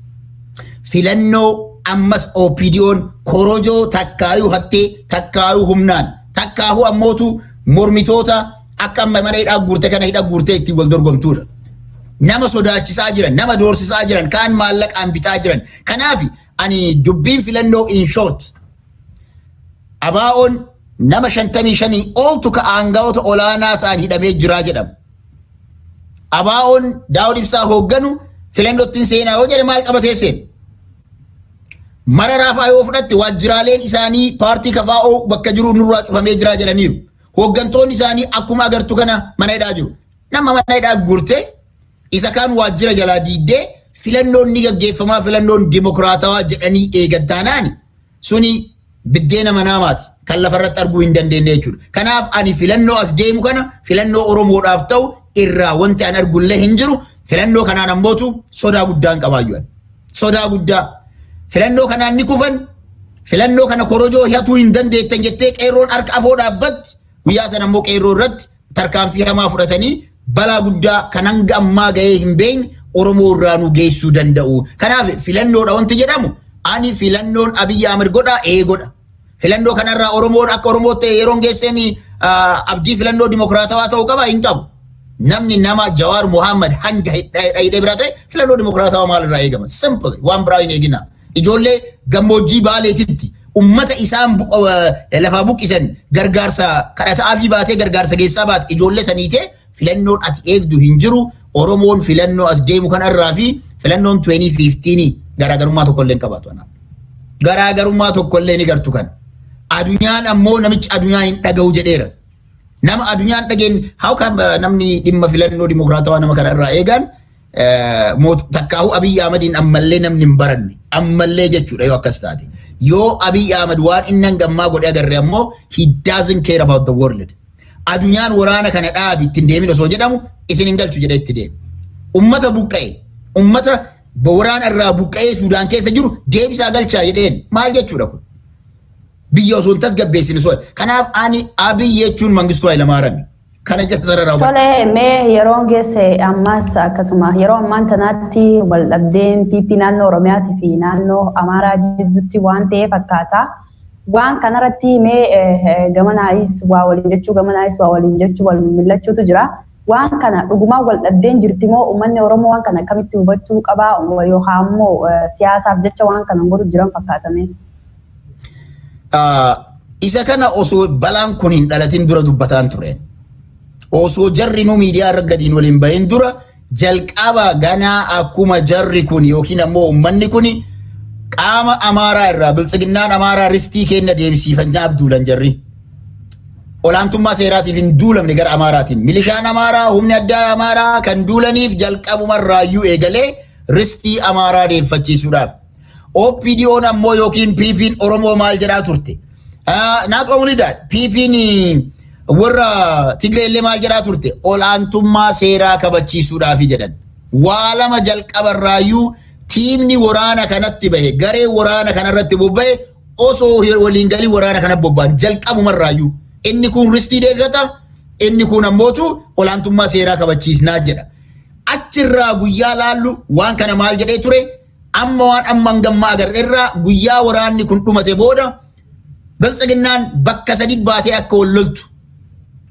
Filannoo ammas OPDO'n korojoo takkaayuu hattee, takkaayuu humnaan, takkaahuu ammootu mormitoota akka amma mana hidhaa guurte kana hidha guurtee ittiin wal dorgomtuudha. Nama sodaachisaa jiran, nama doorsisaa jiran, kaan maallaqaan bitaa jiran. Kanaaf ani dubbiin filannoo, in short, ABO'n nama 55 oltu ka aangawoota olaanaa ta'an hidhamee jiraa jedhama. ABO'n Daawud Ibsaa hoogganu filannootti seenaa yoo jedhe maal qabatee seena? Mararaa fa'aa yoo fudhatte, waajjiraaleen isaanii paartii KFO bakka jiru nurraa cufamee jiraa jedhaniiru. Hooggantoonni isaanii akkuma agartu kana mana hidhaa jiru. Nama mana hidhaa guurtee, isa kaan waajjira jalaa diiddee, filannoon ni gaggeeffamaa, filannoon dimokiraatawaa jedhanii eegan taanaan, suni biddeena manaamaati kan lafarratti arguu hin dandeenye jechuudha. Kanaaf ani filannoo as deemu kana filannoo Oromoodhaaf ta'u irraa wanti an argullee hin jiru. Filannoo kanaan ammootu sodaa guddaan qabaayyuu. Sodaa guddaa. Filannoo kanaan ni kufan. Filannoo kana korojoo hatuu hin dandeettan jettee qeerroon harka afoo dhaabbatti. Guyyaa sana ammoo qeerroo irratti tarkaanfii hamaa fudhatanii balaa guddaa kan hanga ammaa gahee hin beekne Oromoo irraa nu geessuu danda'u. Kanaaf filannoodha wanti jedhamu, ani filannoon Abiyyi Ahmed godha ee godha. Filannoo kanarraa Oromoon akka Oromoo ta'e yeroon geesseen abdii filannoo dimokiraatawaa ta'uu qaba hin qabu. Namni nama Jawaar Mohaammed hanga hidhee biraa ta'e filannoo dimokiraatawaa maalirraa eegama? Simple, waan biraa hin eegina. Ijoollee gammoojjii Baaleetitti ummata isaan lafaa buqqisan gargaarsa kadhata'aa fi baatee gargaarsa geessaa baate, ijoollee saniitee filannoon ati eegdu hin jiru. Oromoon filannoo as deemu kanarraa fi filannoon 2015 garaagarummaa tokkollee hin qabaatu. Garaagarummaa tokkollee ni gartu kan. Adunyaan ammoo namichi adunyaa hin dhaga'u jedheera. Nama adunyaan dhageen, how come namni dhimma filannoo dimokiraatawaa nama kana irraa eegan? Takkaahuu Abiyyi Ahmediin ammallee namni hin baranne ammallee jechuudha yoo akkas taate. Yoo Abiyyi Ahmed waan inni hangammaa godhe agarre ammoo, he doesn't care about the world. Adunyaan waraana kana dhaabi, ittiin deemin osoo jedhamu, isin hin galchu jedhee itti deeme. Ummata buqqa'e, ummata waraana irraa buqqa'ee Suudaan keessa jiru deebisaa galchaa jedheen, maal jechuudha kun? Biyya osoo hin tasgabbeessine soo. Kanaaf ani Abiy jechuun Mangistuu Hayilamaarami. Kana jecha sararaa. Tole, mee yeroon geesse ammas akkasuma yeroo ammaan tanaatti wal dhabdeen PP naannoo Oromiyaatii fi naannoo Amaaraa jidduutti waan ta'e fakkaata. Waan kanarratti mee gamanaayis waa waliin jechuu, gamanaayis waa waliin jechuu, wal millachuutu jira. Waan kana dhugumaan wal dhabdeen jirti moo uummanni Oromoo waan kana akkamitti hubachuu qabaa, yookaan immoo siyaasaaf jecha waan kana godhu jiran fakkaatame? Isa kana osoo balaan kun hin dhalatin dura dubbataan ture. Osoo jarri nu miidiyaa irra gadiin waliin bahin dura, jalqaba ganaa akkuma jarri kun yookiin ammoo uummanni kun qaama Amaaraa irraa, biltsiginnaan Amaaraa ristii kenna deebisiifannaaf duulan jarri. Olaantummaa seeraatiif hin duulamne gara Amaaraatiin. Milishaan Amaaraa, humni addaa Amaaraa kan duulaniif jalqabumarraayyuu eegalee ristii Amaaraa deeffachiisuudhaaf. OPDO'n ammoo yookiin PP'n Oromoo maal jedhaa turte? Not only that, PP'n warra Tigree illee maal jedhaa turte? Olaantummaa seeraa kabachiisuudhaafi jedhan. Waa lama jalqabarraayyuu tiimni waraana kanatti bahe, garee waraana kanarratti bobba'e, osoo waliin galii waraana kana bobba'an jalqabumarraayyuu. Inni kun ristii deeffata, inni kun ammootu olaantummaa seeraa kabachiisnaa jedha. Achirraa guyyaa laallu waan kana maal jedhee ture? Amma waan amma hangammaa agarreerraa guyyaa waraanni kun dhumate booda Biltsiginnaan bakka sadi baatee akka wal loltu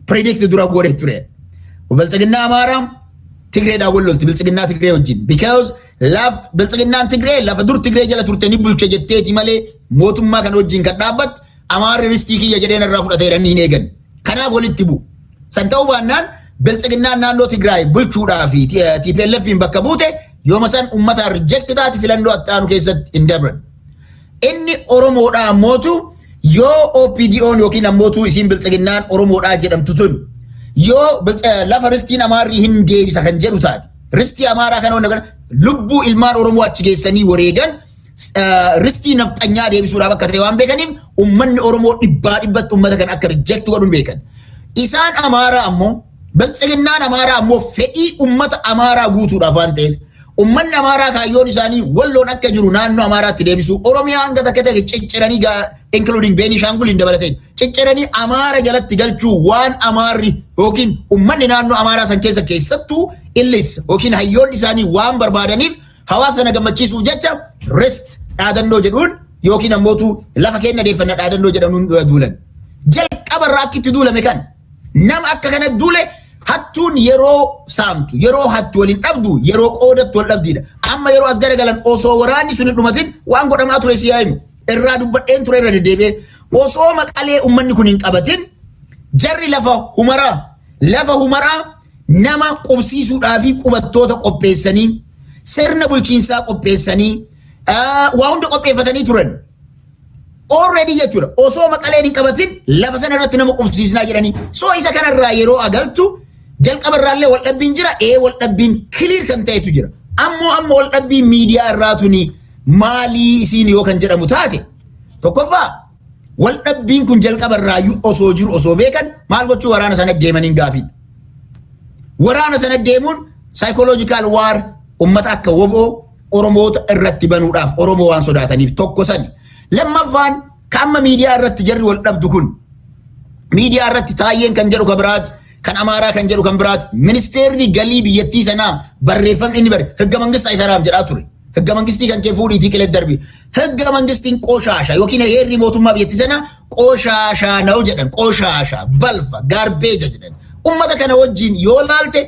predict dura godhee ture. Biltsiginnaa Amaaraa Tigreedhaan wal lolti, Biltsiginnaa Tigree wajjin. Because laf Biltsiginnaan Tigree lafa dur Tigree jala turte ni bulche jetteeti malee mootummaa kana wajjin kan dhaabbatte Amaarri ristii kiyya jedheen irraa fudhateera inni hin eegan. Kanaaf walitti bu'u. San ta'uu baannaan Biltsiginnaan naannoo Tigraay bulchuudhaa fi TPLFin bakka buute yooma san uummataan reject taati, filannoo attaanu keessatti hin dabran. Inni Oromoodhaa ammootu yoo OPDO'n yookiin ammootu isiin Biltsiginnaan Oromoodhaa jedhamtu tun yoo lafa ristiin Amaarri hin deebisa kan jedhu taate, ristii Amaaraa kana wanna kana lubbuu ilmaan Oromoo achi geessanii wareegan ristii nafxanyaa deebisuudhaaf akka ta'e waan beekaniif, uummanni Oromoo dhibbaa dhibbatti uummata kana akka reject godhuun beekan. Isaan Amaaraa ammoo, Biltsiginnaan Amaaraa ammoo fedhii uummata Amaaraa guutuudhaaf waan ta'eef, uummanni Amaaraa kaayyoon isaanii Walloon akka jiru naannoo Amaaraatti deebisuu, Oromiyaa hanga takka ta'e cicciranii, including Beenishaangul hin dabalatee, cicciranii Amaara jalatti galchuu waan Amaarri yookiin uummanni naannoo Amaaraa san keessa keessattuu elites yookiin hayyoonni isaanii waan barbaadaniif, hawaasa sana gammachiisuuf jecha rest dhaadannoo jedhuun yookiin ammootu lafa keenya deeffanna dhaadannoo jedhamuun duulan. Jalqaba irraa akka itti duulame kan nama akka kana duule, hattuun yeroo saamtu, yeroo hattu waliin dhabdu, yeroo qoodattu wal dhabdiidha. Amma yeroo as garagalan osoo waraanni sun hin dhumatin waan godhamaa ture si yaa'imu. Irraa dubbadheen ture irra deddeebi'ee. Osoo Maqalee uummanni kun hin qabatin jarri lafa Humaraa nama qubsiisuudhaa fi qubattoota qopheessanii, sirna bulchiinsaa qopheessanii, waa hunda qopheeffatanii turan. Already jechuudha. Osoo Maqaleen hin qabatin lafa sana irratti nama qubsiisnaa jedhanii. So isa kanarraa yeroo agaltu jalqaba irraallee wal dhabbiin jira. Ee, wal dhabbiin clear kan ta'etu jira. Ammoo amma wal dhabbiin miidiyaa irraa tuni maalii isiin yoo kan jedhamu taate, tokkoffaa wal dhabbiin kun jalqaba irraayyuu osoo jiru osoo beekan maal gochuu waraana sana deemaniin gaafiidha. Waraana sana deemuun psychological war ummata akka WBO Oromoota irratti banuudhaaf Oromoo waan sodaataniif tokko sani. Lammaffaan kan amma miidiyaa irratti jarri wal dhabdu kun, miidiyaa irratti Taayyeen kan jedhu kan biraati, kan Amaaraa kan jedhu kan biraati. Ministeerri galii biyyattii sanaa barreeffamni inni bare ህገ መንግስት አይሰራም jedhaa ture. ህገ መንግስtii kan kee fuudhiitii qilee darbi. ህገ መንግስtiin qooshaasha yookiin heerri mootummaa biyyattii sanaa qooshaashaa na'u jedhan, qooshaasha, balfa, garbage jedhan. Ummata kana wajjin yoo laalte,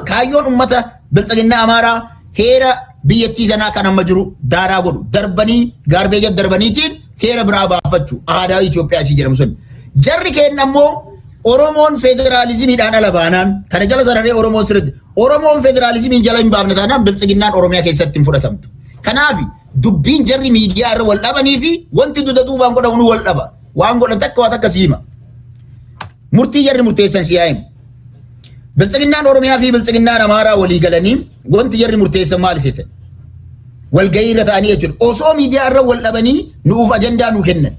kaayyoon ummata Biltsiginnaa Amaaraa heera biyyattii sanaa kan amma jiru daaraa godhu darbanii, garbage darbaniitiin heera biraa baafachuu, aadaa Itoophiyaa isii jedhamu sun. Jarri keenya ammoo Oromoon federaalizimiidhaan ala baanaan, kana jala sararee Oromoon sirriitti, Oromoon federaalizimiin jala hin baafne taanaan Biltsiginnaan Oromiyaa keessatti hin fudhatamtu. Kanaaf dubbiin jarri miidiyaa irra wal dhabanii fi wanti dugda duubaan godhamu wal dhaba. Waan godhan takka waa takka siima. Murtii jarri murteessan si himu. Biltsiginnaan Oromiyaa fi Biltsiginnaan Amaaraa walii galanii wanti jarri murteessan maal isheetan? Walgahii irra ta'anii jechuudha. Osoo miidiyaa irra wal dhabanii nuuf ajandaa nuu kennan.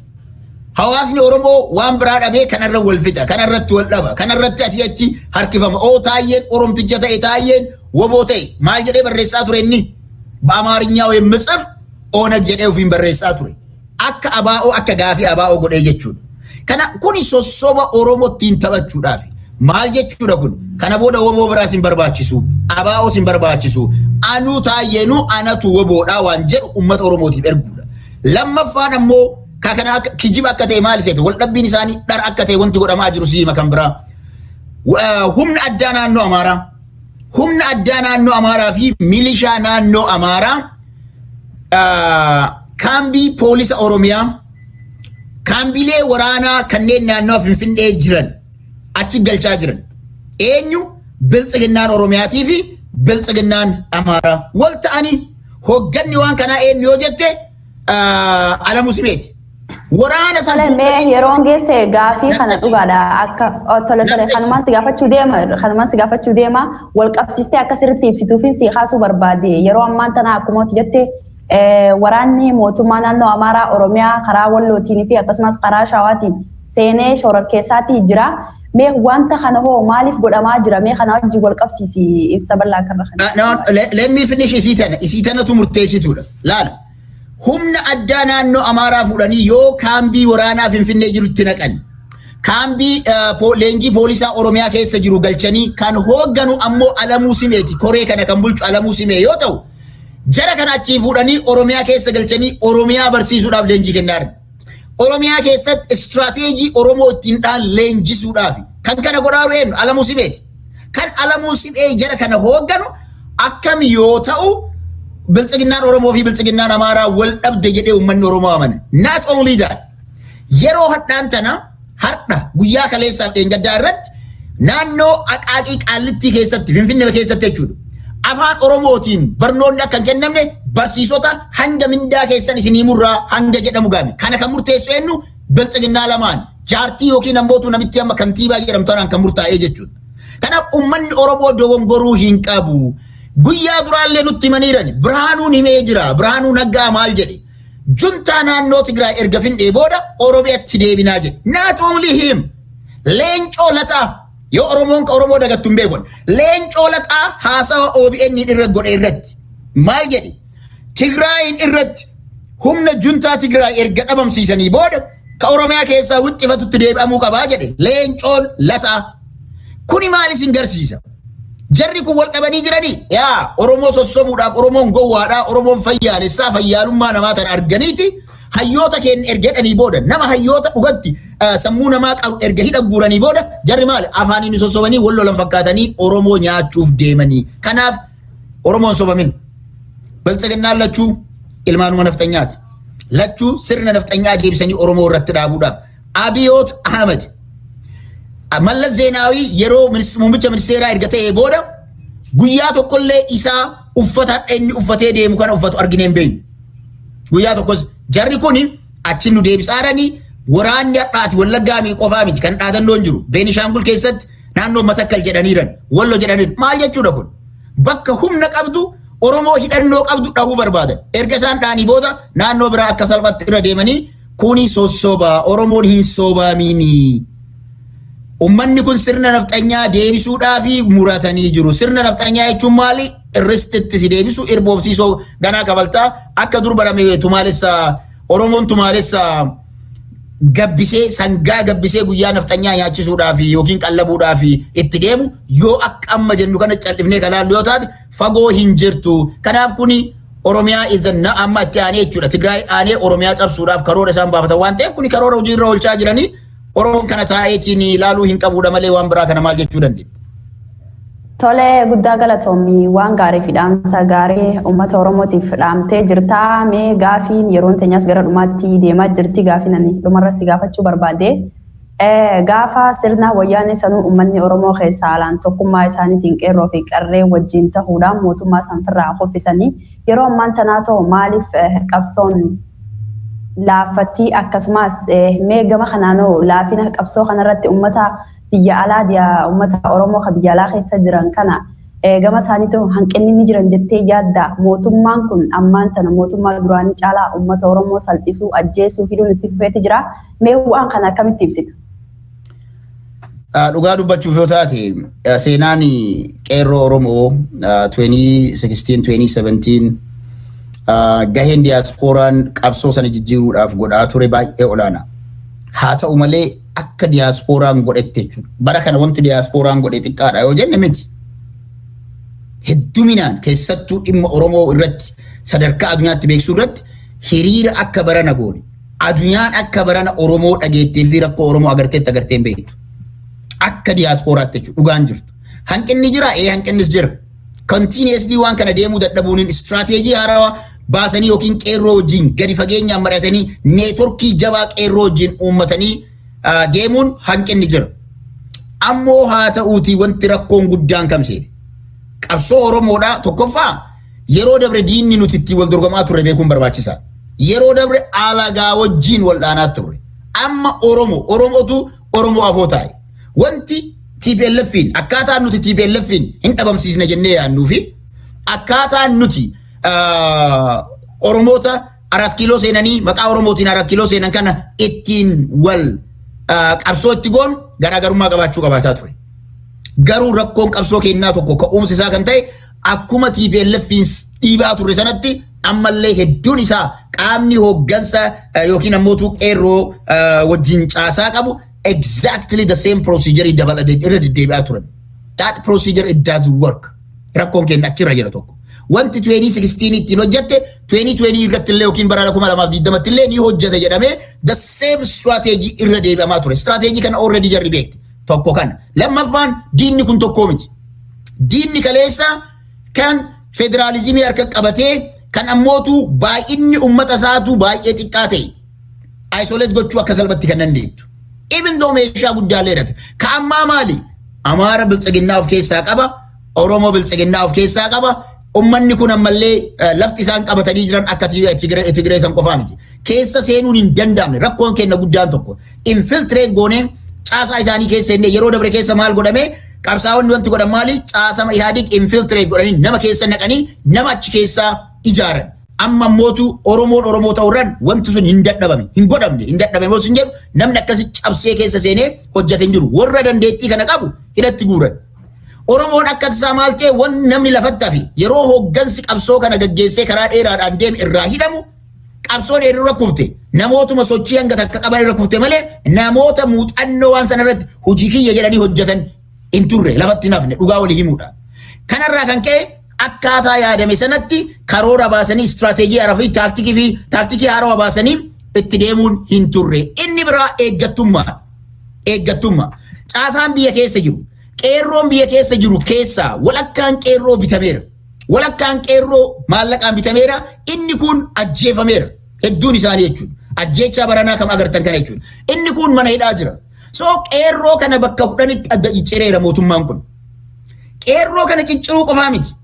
Hawaasni Oromoo waan biraa dhabee kanarra wal fixa, kanarratti wal dhaba, kanarratti asii achi harkifama. Oo, Taayyeen Oromticha ta'e, Taayyeen WBO ta'e maal jedhee barreessaa ture inni? በአማርኛ የምጽፍ ኦነግ jedhee ofiin barreessaa ture. Akka ABO, akka gaafii ABO godhee jechuudha. Kana kuni sossoba Oromoo ittiin taphachuudhaaf. Maal jechuudha kun? Kana booda WBO biraas hin barbaachisu. ABOs hin barbaachisu. Anuu Taayyeenuu anatu WBOdha waan jedhu uummata Oromootiif erguudha. Lammaffaan ammoo kana kijiba akka ta'e maal iseeti? Wal dhabbiin isaanii dhara akka ta'e wanti godhamaa jiru siima kan biraa. Humna addaa naannoo Amaaraa. Humna addaa naannoo Amaaraa fi milishaa naannoo Amaaraa kaambii poolisa Oromiyaa, kaambiilee waraanaa kanneen naannoo Finfinnee jiran achi galchaa jiran. Eenyu? Biltsiginnaan Oromiyaatii fi Biltsiginnaan Amaaraa wal ta'anii. Hogganni waan kanaa eenyu yoo jette, Alamuu Simeeti. Waraana san Tole, mee yeroon geesse gaafii kana dhugaadha akka tole tole kanumaan si gaafachuu deema wal qabsiistee akka sirriitti ibsituufin si kaasuu barbaade. Yeroo ammaan tana akkuma jette waraanni mootummaa naannoo Amaaraa Oromiyaa karaa Wallootiin fi akkasumas karaa Shawaatiin seenee shororkeessaatii jira. Mee wanta kana hoo maaliif godhamaa jira? Mee kana wajjin wal qabsiisi ibsa bal'aa karra kana. No, let me finish isii tana. Isii tanatu murteessituudha. Laala. Humna addaa naannoo Amaaraa fuudhanii yoo kaambii waraanaa Finfinnee jirutti naqan, kaambii leenjii poolisaa Oromiyaa keessa jiru galchanii, kan hoogganu ammoo Alamuu Simeeti. Koree kana kan bulchu Alamuu Simee yoo ta'u, jara kana achii fuudhanii Oromiyaa keessa galchanii Oromiyaa barsiisuudhaaf leenjii kennaa jiran. Oromiyaa keessatti istiraateejii Oromoo ittiin dhaan leenjisuudhaaf kan kana godhaa eenyu? Alamuu Simeeti. Kan Alamuu Simee jara kana hoogganu akkam yoo ta'u biltsiginnaan Oromoo fi biltsiginnaan Amaaraa wal dhabde jedhee uummanni Oromoo amana? Not only that, yeroo hadhaan tana, har'a guyyaa kaleessaaf dheengaddaa irratti, naannoo Aqaaqii Qaallittii keessatti, Finfinnee keessatti jechuudha, Afaan Oromootiin barnoonni akka hin kennamne barsiisota hanga mindaa keessan isinii murraa hanga jedhamu gaame. Kana kan murteessu eenyu? Biltsiginnaa lamaan. Jaartii yookiin ammootu namitti amma kantiibaa jedhamtu tanaan kan murtaa'ee jechuudha. Kanaaf uummanni Oromoo dogongoruu hin qabu. Guyyaa duraallee nutti himaniiran. Birhaanuun himee jira. Birhaanuu Naggaa maal jedhe? Juntaa naannoo Tigraay erga findhee booda Oromiyaatti deebinaa jedhe. Not only him. Leencoo Lataa, yoo Oromoon ka Oromoo dagattu hin beekon. Leencoo Lataa haasawa OBN irra godhe irratti maal jedhe? Tigraayin irratti humna juntaa Tigraay erga dhabamsiisanii booda ka Oromiyaa keessaa wixxifatutti deebi'amuu qabaa jedhe Leencoon Lataa. Kuni maal isin garsiisa? Jarri kun wal qabanii jiranii? Yaa Oromoo sossobuudhaaf. Oromoon gowwaadhaa, Oromoon fayyaalessaa fayyaalummaa namaa tan arganiiti hayyoota keenya erga hidhanii booda, nama hayyoota dhugatti sammuu namaa qabu erga hidha guuranii booda, jarri maal afaaniin sossobanii wal lolan fakkaatanii Oromoo nyaachuuf deemanii. Kanaaf Oromoon sobamin. Biltsiginnaan lachuu ilmaanuma nafxanyaati. Lachuu sirna nafxanyaa deebisanii Oromoo irratti dhaabuudhaaf. Abiyoot Ahmed, Mallas Zeenaawii yeroo muummicha ministeeraa erga ta'ee booda guyyaa tokkollee isaa uffata inni uffatee deemu kana uffatu arginee hin beeknu. Guyyaa tokkos jarri kun achi nu deebisaaranii waraanni hadhaati Wallaggaa mi qofaa miti kan dhaadannoon jiru. Beenishaangul keessatti naannoo Matakkal jedhaniiran, Wallo jedhaniiran. Maal jechuudha kun? Bakka humna qabdu, Oromoo hidhannoo qabdu dhahuu barbaadan. Erga isaan dhahanii booda naannoo biraa akka salphaatti irra deemanii. Kuni sossobaa, Oromoon hin sobaminii. Ummanni kun sirna nafxanyaa deebisuudhaaf muratanii jiru. Sirna nafxanyaa jechuun maali? Irristitti si deebisu, irboofsiisoo ganaa kabaltaa akka dur barame. Tumaalessa Oromoon tumaalessa gabbisee, sangaa gabbisee guyyaa nafxanyaa nyaachisuudhaaf yookiin qallabuudhaaf itti deemu, yoo akka amma jennu kana callifnee kalaallu yoo taate, fagoo hin jirtu. Kanaaf kuni Oromiyaa izanna amma itti aanee jechuudha. Tigraay aanee Oromiyaa cabsuudhaaf karoora isaan baafatan waan ta'eef, kuni karoora hojii irra oolchaa jiranii. Oromoon kana taa'eetiin ilaaluu hin qabuudha malee waan biraa kana maal jechuu dandeenya? Tole, guddaa galatoomii, waan gaarii fi dhaamsa gaarii uummata Oromootiif dhaamtee jirta. Mee gaafiin yeroon teenyas gara dhumaatti deemaa jirti. Gaafiin ani dhumarra si gaafachuu barbaade. Gaafa sirna wayyaanee sanuu uummanni Oromoo keessaa alaan tokkummaa isaaniitiin qeerroo fi qarree wajjin ta'uudhaan mootummaa sanfirraa kuffisanii, yeroo ammaan tanaa ta'u maaliif qabsoon laaffatti? Akkasumas mee gama kanaanoo laafina qabsoo kanarratti uummata biyya alaa, uummata Oromoo kan biyya alaa keessa jiran kana gama isaaniitu hanqinni ni jiran jettee yaadda? Mootummaan kun ammaan tana mootummaa duraanii caalaa uummata Oromoo salphisuu, ajjeesuu, hidhuun itti fufeeti jira. Mee waan kana akkamitti ibsita? Dhugaa dubbachuuf yoo taate, seenaan qeerroo Oromoo 2016 2017 gaheen diyaaspooraan qabsoo sana jijjiiruudhaaf godhaa ture baay'ee olaanaa. Haa ta'u malee, akka diyaaspooraan godhette jechuudha. Bara kana wanti diyaaspooraan godhe xiqqaadha yoo jenne miti. Hedduminaan keessattuu dhimma Oromoo irratti sadarkaa addunyaatti beeksisuu irratti hiriira akka barana goone, addunyaan akka barana Oromoo dhageettee fi rakkoo Oromoo agarteetti agartee hin beektu. Akka diyaaspooraatti jechuudha dhugaan jirtu. Hanqinni jira, ee, hanqinnis jira. Continuously waan kana deemuu dadhabuun, istiraateejii haarawaa baasanii yookiin qeerroo wajjin gadi fageenyaan mari'atanii neetworkii jabaa qeerroo wajjin uummatanii deemuun hanqinni jira. Ammoo haa ta'uutii, wanti rakkoon guddaan kamseeti? Qabsoo Oromoodhaa tokkoffaa yeroo dabre diinni nuti ittiin wal dorgomaa turre beekuun barbaachisaa. Yeroo dabre alagaa wajjin wal dhaanaa turre. Amma Oromoo, Oromootu Oromoo afoo taa'e. Wanti TPLFin, akkaataan nuti TPLFin hin dhabamsiisne jennee yaadnuu fi akkaataan nuti Oromoota Arat Kiiloo seenanii maqaa Oromootiin Arat Kiiloo seenan kana ittiin wal qabsoo itti goon garaagarummaa qabaachuu qabaataa ture. Garuu rakkoon qabsoo kennaa tokko ka'umsi isaa kan ta'e, akkuma TPLFin dhiibaa turre sanatti ammallee hedduun isaa qaamni hooggansa yookiin ammoo qeerroo wajjin caasaa qabu exactly the same procedure dabala irra deddeebi'aa turan. That procedure, it doesn't work. Rakkoon keenya achirra jira tokko. Wanti 2016 ittiin hojjette 2020 irratti illee yookiin bara 2020 illee ni hojjete jedhamee the same strategy irra deebi'amaa ture. Strategy kana already jarri beekti. Tokko kana. Lammaffaan, diinni kun tokkoo miti. Diinni kaleessa kan federaalizimii harka qabatee, kan ammootu baay'inni uummata isaatu baay'ee xiqqaa ta'e, isolate gochuu akka salphatti kan dandeettu. Even though meeshaa guddaa illee hidhate. Ka ammaa maali? Amaara biltsiginnaa of keessaa qaba. Oromoo biltsiginnaa of keessaa qaba. Ummanni kun ammallee lafti isaan qabatanii jiran akka Tigree san qofaa miti. Keessa seenuun hin danda'amne. Rakkoon keenya guddaan tokko. Infiltrate goonee caasaa isaanii keessa inni yeroo dabre keessa maal godhame? Qabsaa'onni wanti godhan maali? Caasama Ihaadig infiltrate godhanii nama keessa naqanii nama achi keessaa ijaaran. Amma mootu Oromoon Oromoo ta'uurraan wanti sun hin dadhabame, hin godhamne, hin dadhabame moo sun jedhu, namni akkasi cabsee keessa seenee hojjate hin jiru. Warra dandeettii kana qabu hidhatti guuran. Oromoon akka tasaa maal ta'e, wanni namni lafatti hafe, yeroo hooggansi qabsoo kana gaggeessee karaa dheeraadhaan deeme irraa hidhamu, qabsoon irra kufte. Namootuma sochii hanga takka qaban irra kufte malee namoota muuxannoo waan sana irratti hojii kiyya jedhanii hojjetan hin turre, lafatti hin hafne, dhugaa walii himuudha. Kanarraa kan ka'e akkaataa yaadame sanatti karoora baasanii, istirateejii haaraa fi taaktikii haarawaa baasanii itti deemuun hin turre. Inni biraa eeggattummaa. Eeggattummaa. Caasaan biyya keessa jiru, qeerroon biyya keessa jiru keessaa walakkaan qeerroo bitameera. Walakkaan qeerroo maallaqaan bitameera. Inni kun ajjeefameera. Hedduun isaanii jechuudha. Ajjeechaa baranaa kam agartan kana jechuudha. Inni kun mana hidhaa jira. So qeerroo kana bakka 10tti adda ciccireera mootummaan kun. Qeerroo kana cicciruu qofaa miti.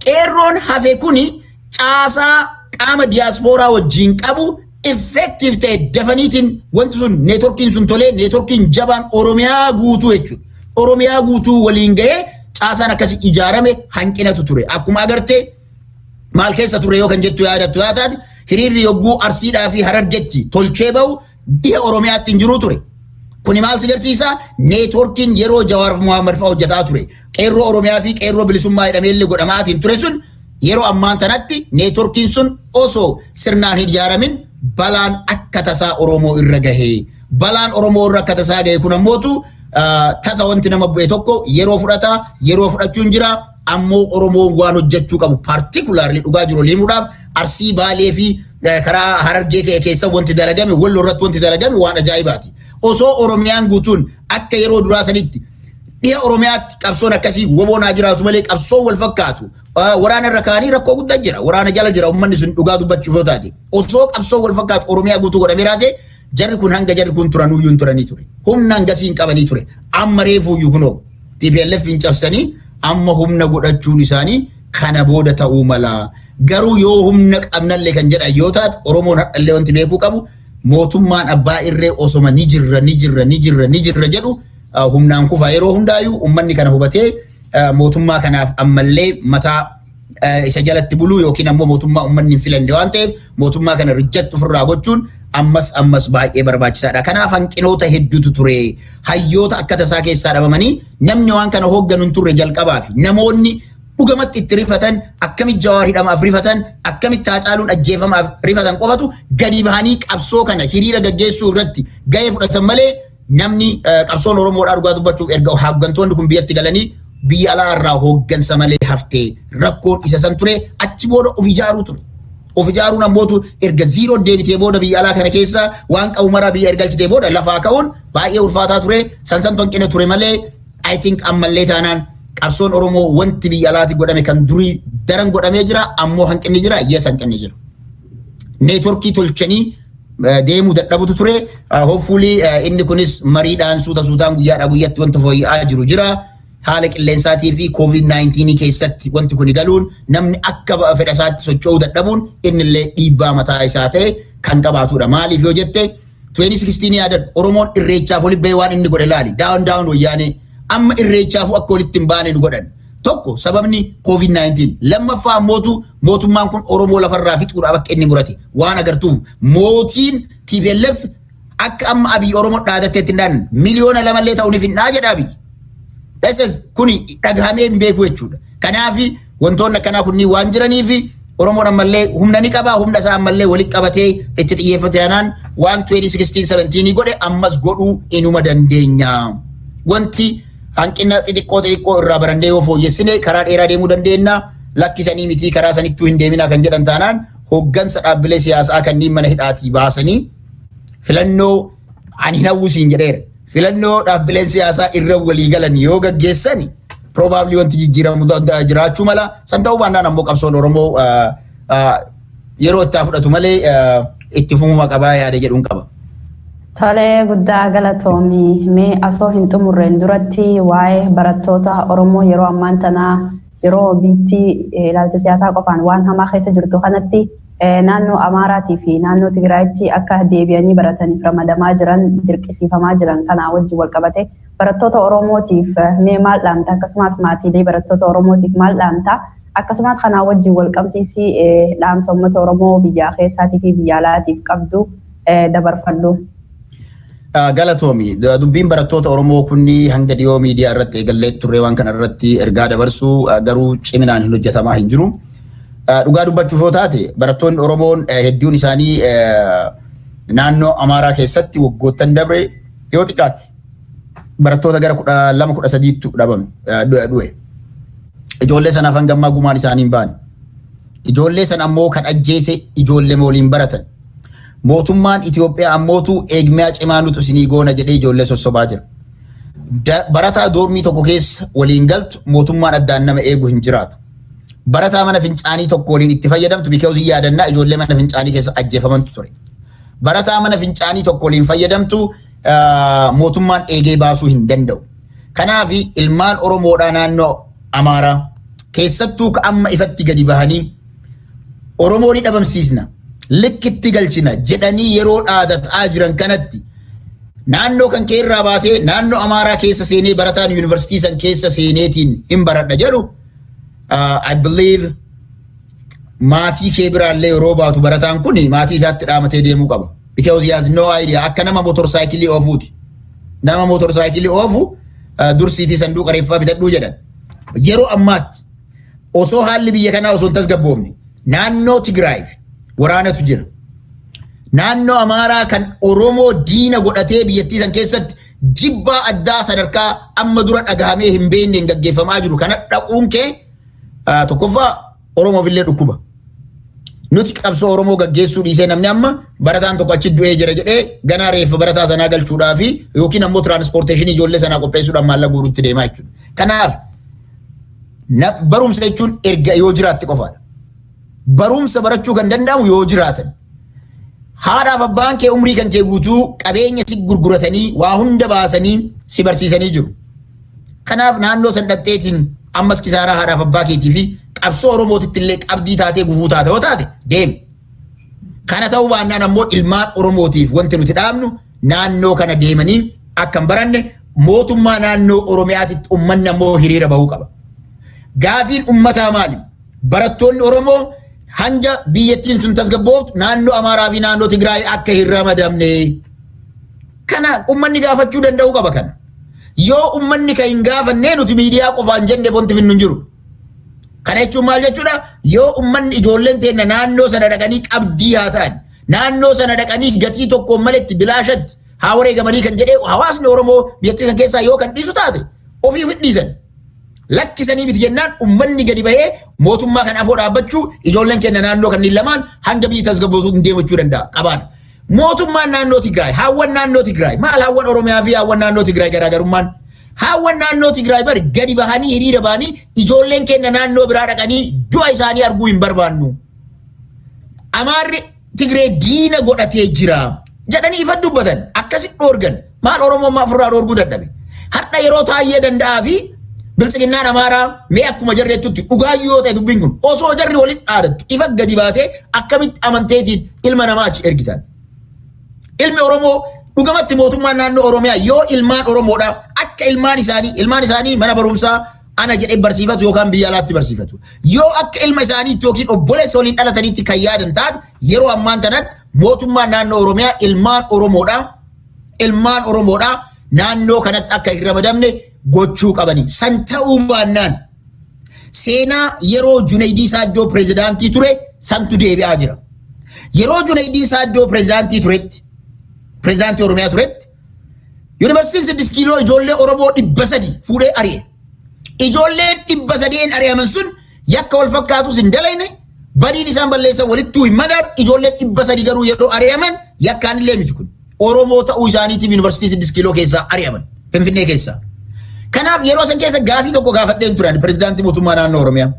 Qeerroon hafe kuni caasaa qaama diyaaspooraa wajjin qabu effective ta'e dafaniitiin wanti sun networkiin sun tolee, networkiin jabaan Oromiyaa guutuu jechuudha. Oromiyaa guutuu waliin gahee caasaan akkasii ijaarame hanqinatu ture. Akkuma agartee maal keessa ture yoo kan jettu yaadattu yaa taate, hiriirri yogguu Arsiidhaa fi Harargetti tolchee bahu dhiha Oromiyaatti hin jiru ture. Kuni maal si agarsiisa? Networkiin yeroo Jawaar Muhammad fa'aa hojjetaa ture. Qeerroo Oromiyaa fi qeerroo bilisummaa jedhamee illee godhamaatiin ture sun, yeroo ammaan tanatti networkiin sun osoo sirnaan hin ijaaramin balaan akka tasaa Oromoo irra gahee. Balaan Oromoo irra akka tasaa gahe kun ammootu tasa wanti nama bu'e tokko yeroo fudhata, yeroo fudhachuun jira. Ammoo Oromoon waan hojjechuu qabu, particularly dhugaa jiru himuudhaaf, Arsii, Baalee fi karaa Harargee keessa wanti dalagame, Walloo irratti wanti dalagame waan ajaa'ibaati. Osoo Oromiyaan guutuun akka yeroo duraa sanitti dhiha Oromiyaatti qabsoon akkasii woboon haa jiraatu malee qabsoon wal fakkaatu waraana irra kaanii rakkoo guddaa jira. Waraana jala jira uummanni sun, dhugaa dubbachuuf yoo taate. Osoo qabsoon wal fakkaatu Oromiyaa guutuu godhamee raate, jarri kun hanga jarri kun turanuyyuu hin turanii ture. Humna hangasii hin qabanii ture. Amma reefuuyyuu kunoo TPLF hin cabsanii amma humna godhachuun isaanii kana booda ta'uu mala. Garuu yoo humna qabnallee kan jedhan yoo taate, Oromoon har'allee wanti beekuu qabu, mootummaan abbaa irree osoma ni jirra, ni jirra, ni jirra, ni jirra jedhu humnaan kufaa. Yeroo hundaayyuu uummanni kana hubatee mootummaa kanaaf ammallee mataa isa jalatti buluu yookiin ammoo mootummaa uummanni hin filanne waan ta'eef mootummaa kana reject ofirraa gochuun ammas ammas baay'ee barbaachisaadha. Kanaaf hanqinoota hedduutu ture. Hayyoota akka tasaa keessaa dhabamanii namni waan kana hoogganu hin turre jalqabaa fi namoonni dhugamatti itti rifatan, akkamitti Jawaar hidhamaaf rifatan, akkamitti Haacaaluun ajjeefamaaf rifatan qofatu gadi bahanii qabsoo kana hiriira gaggeessuu irratti gahee fudhatan malee, namni qabsoon Oromoodhaa dhugaa dubbachuuf erga hooggantoonni kun biyyatti galanii biyya alaa irraa hooggansa malee haftee rakkoon isa san ture. Achi booda of ijaaruu ture. Of ijaaruun ammootu erga zero deebitee booda, biyya alaa kana keessa waan qabu maraa biyya ergalchitee booda lafaa ka'uun baay'ee ulfaataa ture. San santu hanqina ture malee, I think ammallee taanaan qabsoon Oromoo wanti biyya alaatti godhame kan durii daran godhamee jira. Ammoo hanqinni jira, yes, hanqinni jira. Networkii tolchanii deemuu dadhabutu ture. Hopefully inni kunis mariidhaan suuta suutaan guyyaadhaa guyyatti wanta fooyya'aa jiru jira. Haala qilleensaatii fi COVID-19 keessatti wanti kun galuun, namni akka fedha isaatti socho'uu dadhabuun innillee dhiibbaa mataa isaa ta'e kan qabaatudha. Maaliif yoo jette, 2016 yaadadhu, Oromoon irreechaaf walitti bahee waan inni godhe laali. Down down Wayyaanee. Amma irreechaafuu akka walitti hin baane nu godhan. Tokko sababni COVID-19. Lammaffaa ammootu mootummaan kun Oromoo lafarraa fixuudhaaf akka inni murate waan agartuuf, mootiin TPLF akka amma Abiy Oromoo dhaadatteetti hin dhaanne, 2 miliyoona ta'uun hin jedha Abiy. This kuni dhagahamee hin beeku jechuudha. Kanaaf wantoonni akkanaa kunniin waan jiraniif, Oromoon ammallee humna ni qaba, humna isaa ammallee walitti qabatee itti xiyyeeffate aanaan waan 2016-17 godhe ammas godhuu inuma dandeenya. Wanti hanqina xixiqqoo xixiqqoo irraa barannee yoo fooyyessine karaa dheeraa deemuu dandeenya. Lakkisanii miti, karaa sanittuu hin deeminaa kan jedhan taanaan, hoggansa dhaabbilee siyaasaa kanneen mana hidhaatii baasanii filannoo ani hin hawwisiin jedheera. Filannoo dhaabbileen siyaasaa irra walii galan yoo gaggeessan, probably wanti jijjiiramu jiraachuu mala. San ta'uu baannaan ammoo qabsoon Oromoo yeroo itti fudhatu malee itti fufuma qabaa yaada jedhuun qaba. Tolee, guddaa galatoomii. Mee asoo hin xumurreen duratti waa'ee barattoota Oromoo yeroo ammaan tanaa, yeroo biitti ilaalcha siyaasaa qofaan waan hamaa keessa jirtu kanatti, naannoo Amaaraatii fi naannoo Tigraayitti akka deebi'anii barataniif ramadamaa jiran, dirqisiifamaa jiran kanaa wajjin wal qabate, barattoota Oromootiif mee maal dhaamta? Akkasumas maatiilee barattoota Oromootiif maal dhaamta? Akkasumas kanaa wajjin wal qabsiisii dhaamsa uummata Oromoo biyyaa keessaatii fi biyya alaatiif qabdu dabarfadhu. Galatoomi. Dubbiin barattoota Oromoo kunni hanga dhiyoo miidiyaa irratti eegallee turre waan kana irratti ergaa dabarsuu, garuu ciminaan hin hojjetamaa hin jiru. Dhugaa dubbachuuf yoo taate, barattoonni Oromoon hedduun isaanii naannoo Amaaraa keessatti waggoottan dabre yoo xiqqaate barattoota gara 12, 13ttu dhabame, du'e. Ijoollee sanaaf hanga ammaa gumaan isaanii hin baane. Ijoollee sana ammoo kan ajjeese ijoollee waliin baratan. Mootummaan Itoophiyaa ammootu eegmiyaa cimaa nutu isinii goona jedhee ijoollee sossobaa jira. Barataa doormii tokko keessa waliin galtu mootummaan addaan nama eegu hin jiraatu. Barataa mana fincaanii tokko waliin itti fayyadamtu, because yaadannaa ijoollee mana fincaanii keessa ajjeefamantu ture. Barataa mana fincaanii tokko waliin fayyadamtu mootummaan eegee baasuu hin danda'u. Kanaaf ilmaan Oromoodhaa naannoo Amaaraa keessattuu ka amma ifatti gadi bahanii Oromoo ni dhabamsiisna, likkitti galchina jedhanii yeroo dhaadataa jiran kanatti, naannoo kan kee irraa baatee naannoo Amaaraa keessa seenee barataan yuunivarsiitii san keessa seeneetiin hin baradha jedhu, I believe maatii kee biraallee yeroo baatu barataan kun maatii isaatti dhaamatee deemuu qaba. Because he has no idea, akka nama motorsaayikilii oofuuti. Nama motorsaayikilii oofu dursiitii sanduuqa reeffaa bitadhuu jedhan. Yeroo ammaatti osoo haalli biyya kanaa osoo hin tasgabboofne naannoo Tigraay waraanatu jira. Naannoo Amaaraa kan Oromoo diina godhatee biyyattii san keessatti jibbaa addaa sadarkaa amma dura dhagahamee hin beekne hin gaggeeffamaa jiru kana dhaquun kee tokkoffaa Oromoof illee dhukkuba. Nuti qabsoo Oromoo gaggeessuu dhiisee namni amma barataan tokko achi du'ee jira jedhee ganaa reeffa barataa sanaa galchuudhaa fi yookiin ammoo transportation ijoollee sanaa qopheessuudhaan maallaqa guuruutti deemaa jechuudha. Kanaaf barumsa jechuun erga yoo jiraatte qofaadha. Barumsa barachuu kan danda'amu yoo jiraatan. Haadhaaf abbaan kee umrii kan kee guutuu qabeenya si gurguratanii waa hunda baasanii si barsiisanii jiru. Kanaaf naannoo san dhatteetiin ammas kisaaraa haadhaaf abbaa keetii fi qabsoo Oromootitti illee qabdii taatee gufuu taate yoo taate deemi. Kana ta'uu baannaan ammoo ilmaan Oromootiif wanti nuti dhaabnu, naannoo kana deemanii akka hin baranne mootummaa naannoo Oromiyaatitti uummanni ammoo hiriira bahuu qaba. Gaafiin uummataa maali? Barattoonni Oromoo hanga biyyattiin sun tasgabbooftu naannoo Amaaraa fi naannoo Tigraay akka hin ramadamne. Kana uummanni gaafachuu danda'uu qaba kana. Yoo uummanni kan hin gaafanne, nuti miidiyaa qofaan jenne wanti finnu hin jiru. Kana jechuun maal jechuudha? Yoo uummanni, ijoolleen teenna naannoo sana dhaqanii qabdii haa ta'an, naannoo sana dhaqanii gatii tokkoon maletti bilaashatti haa wareegamanii kan jedhee hawaasni Oromoo biyyattii san keessaa yoo kan dhiisu taate, ofii ofi dhiisan. Lakkisanii miti jennaan, uummanni gadi bahee mootummaa kan afoo dhaabbachuu, ijoolleen keenya naannoo kanneen lamaan hanga biyyi tasgabbootuu hin deemachuu danda'a qabaadha. Mootummaan naannoo Tigraay, haawwan naannoo Tigraay, maal haawwan Oromiyaa fi haawwan naannoo Tigraay garaagarummaan? Haawwan naannoo Tigraay bari gadi bahanii hiriira bahanii, ijoolleen keenya naannoo biraa dhaqanii du'a isaanii arguu hin barbaannu. Amaarri Tigree diina godhatee jira jedhanii ifa dubbatan, akkasitti dhoorgan. Maal Oromoon maaf irraa dhoorguu dadhabe? Har'a yeroo Taayyee Danda'aa fi Biltsiginnaan Amaaraa mee akkuma jarreettutti dhugaa yoo ta'e, dubbiin kun osoo jarri walitti dhaadattu ifa gadi baatee, akkamitti amanteetiin ilma namaa achi ergitan? Ilmi Oromoo dhugamatti mootummaan naannoo Oromiyaa yoo ilmaan Oromoodha akka ilmaan isaanii mana barumsaa ana jedhee barsiifatu yookaan biyya alaatti barsiifatu. Yoo akka ilma isaaniitti yookiin obboleessa waliin dhalataniitti kan yaadan taate, yeroo ammaan tanatti mootummaan naannoo Oromiyaa ilmaan Oromoodha naannoo kanatti akka hin ramadamne gochuu qabani. San ta'uu baannaan seenaa yeroo Junaydii Saaddoo pirezidaantii ture santu deebi'aa jira. Yeroo Junaydii Saaddoo pirezidaantii turetti, pirezidaantii Oromiyaa turetti, Yuunivarsiitiin 6 Kiiloo ijoollee Oromoo 300 fuudhee ari'e. Ijoolleen 300n ari'aman sun yakka wal fakkaatus hin dalayne, badiin isaan balleessan walittuu hin madaan. Ijoolleen 300 garuu yeroo ari'aman yakkaan illee miti kun. Oromoo ta'uu isaaniitiif Yuunivarsiitii 6 Kiiloo keessaa ari'aman, Finfinnee keessaa. Kanaaf yeroo san keessa gaafii tokko gaafadheen turan pirezidaantii mootummaa naannoo Oromiyaa.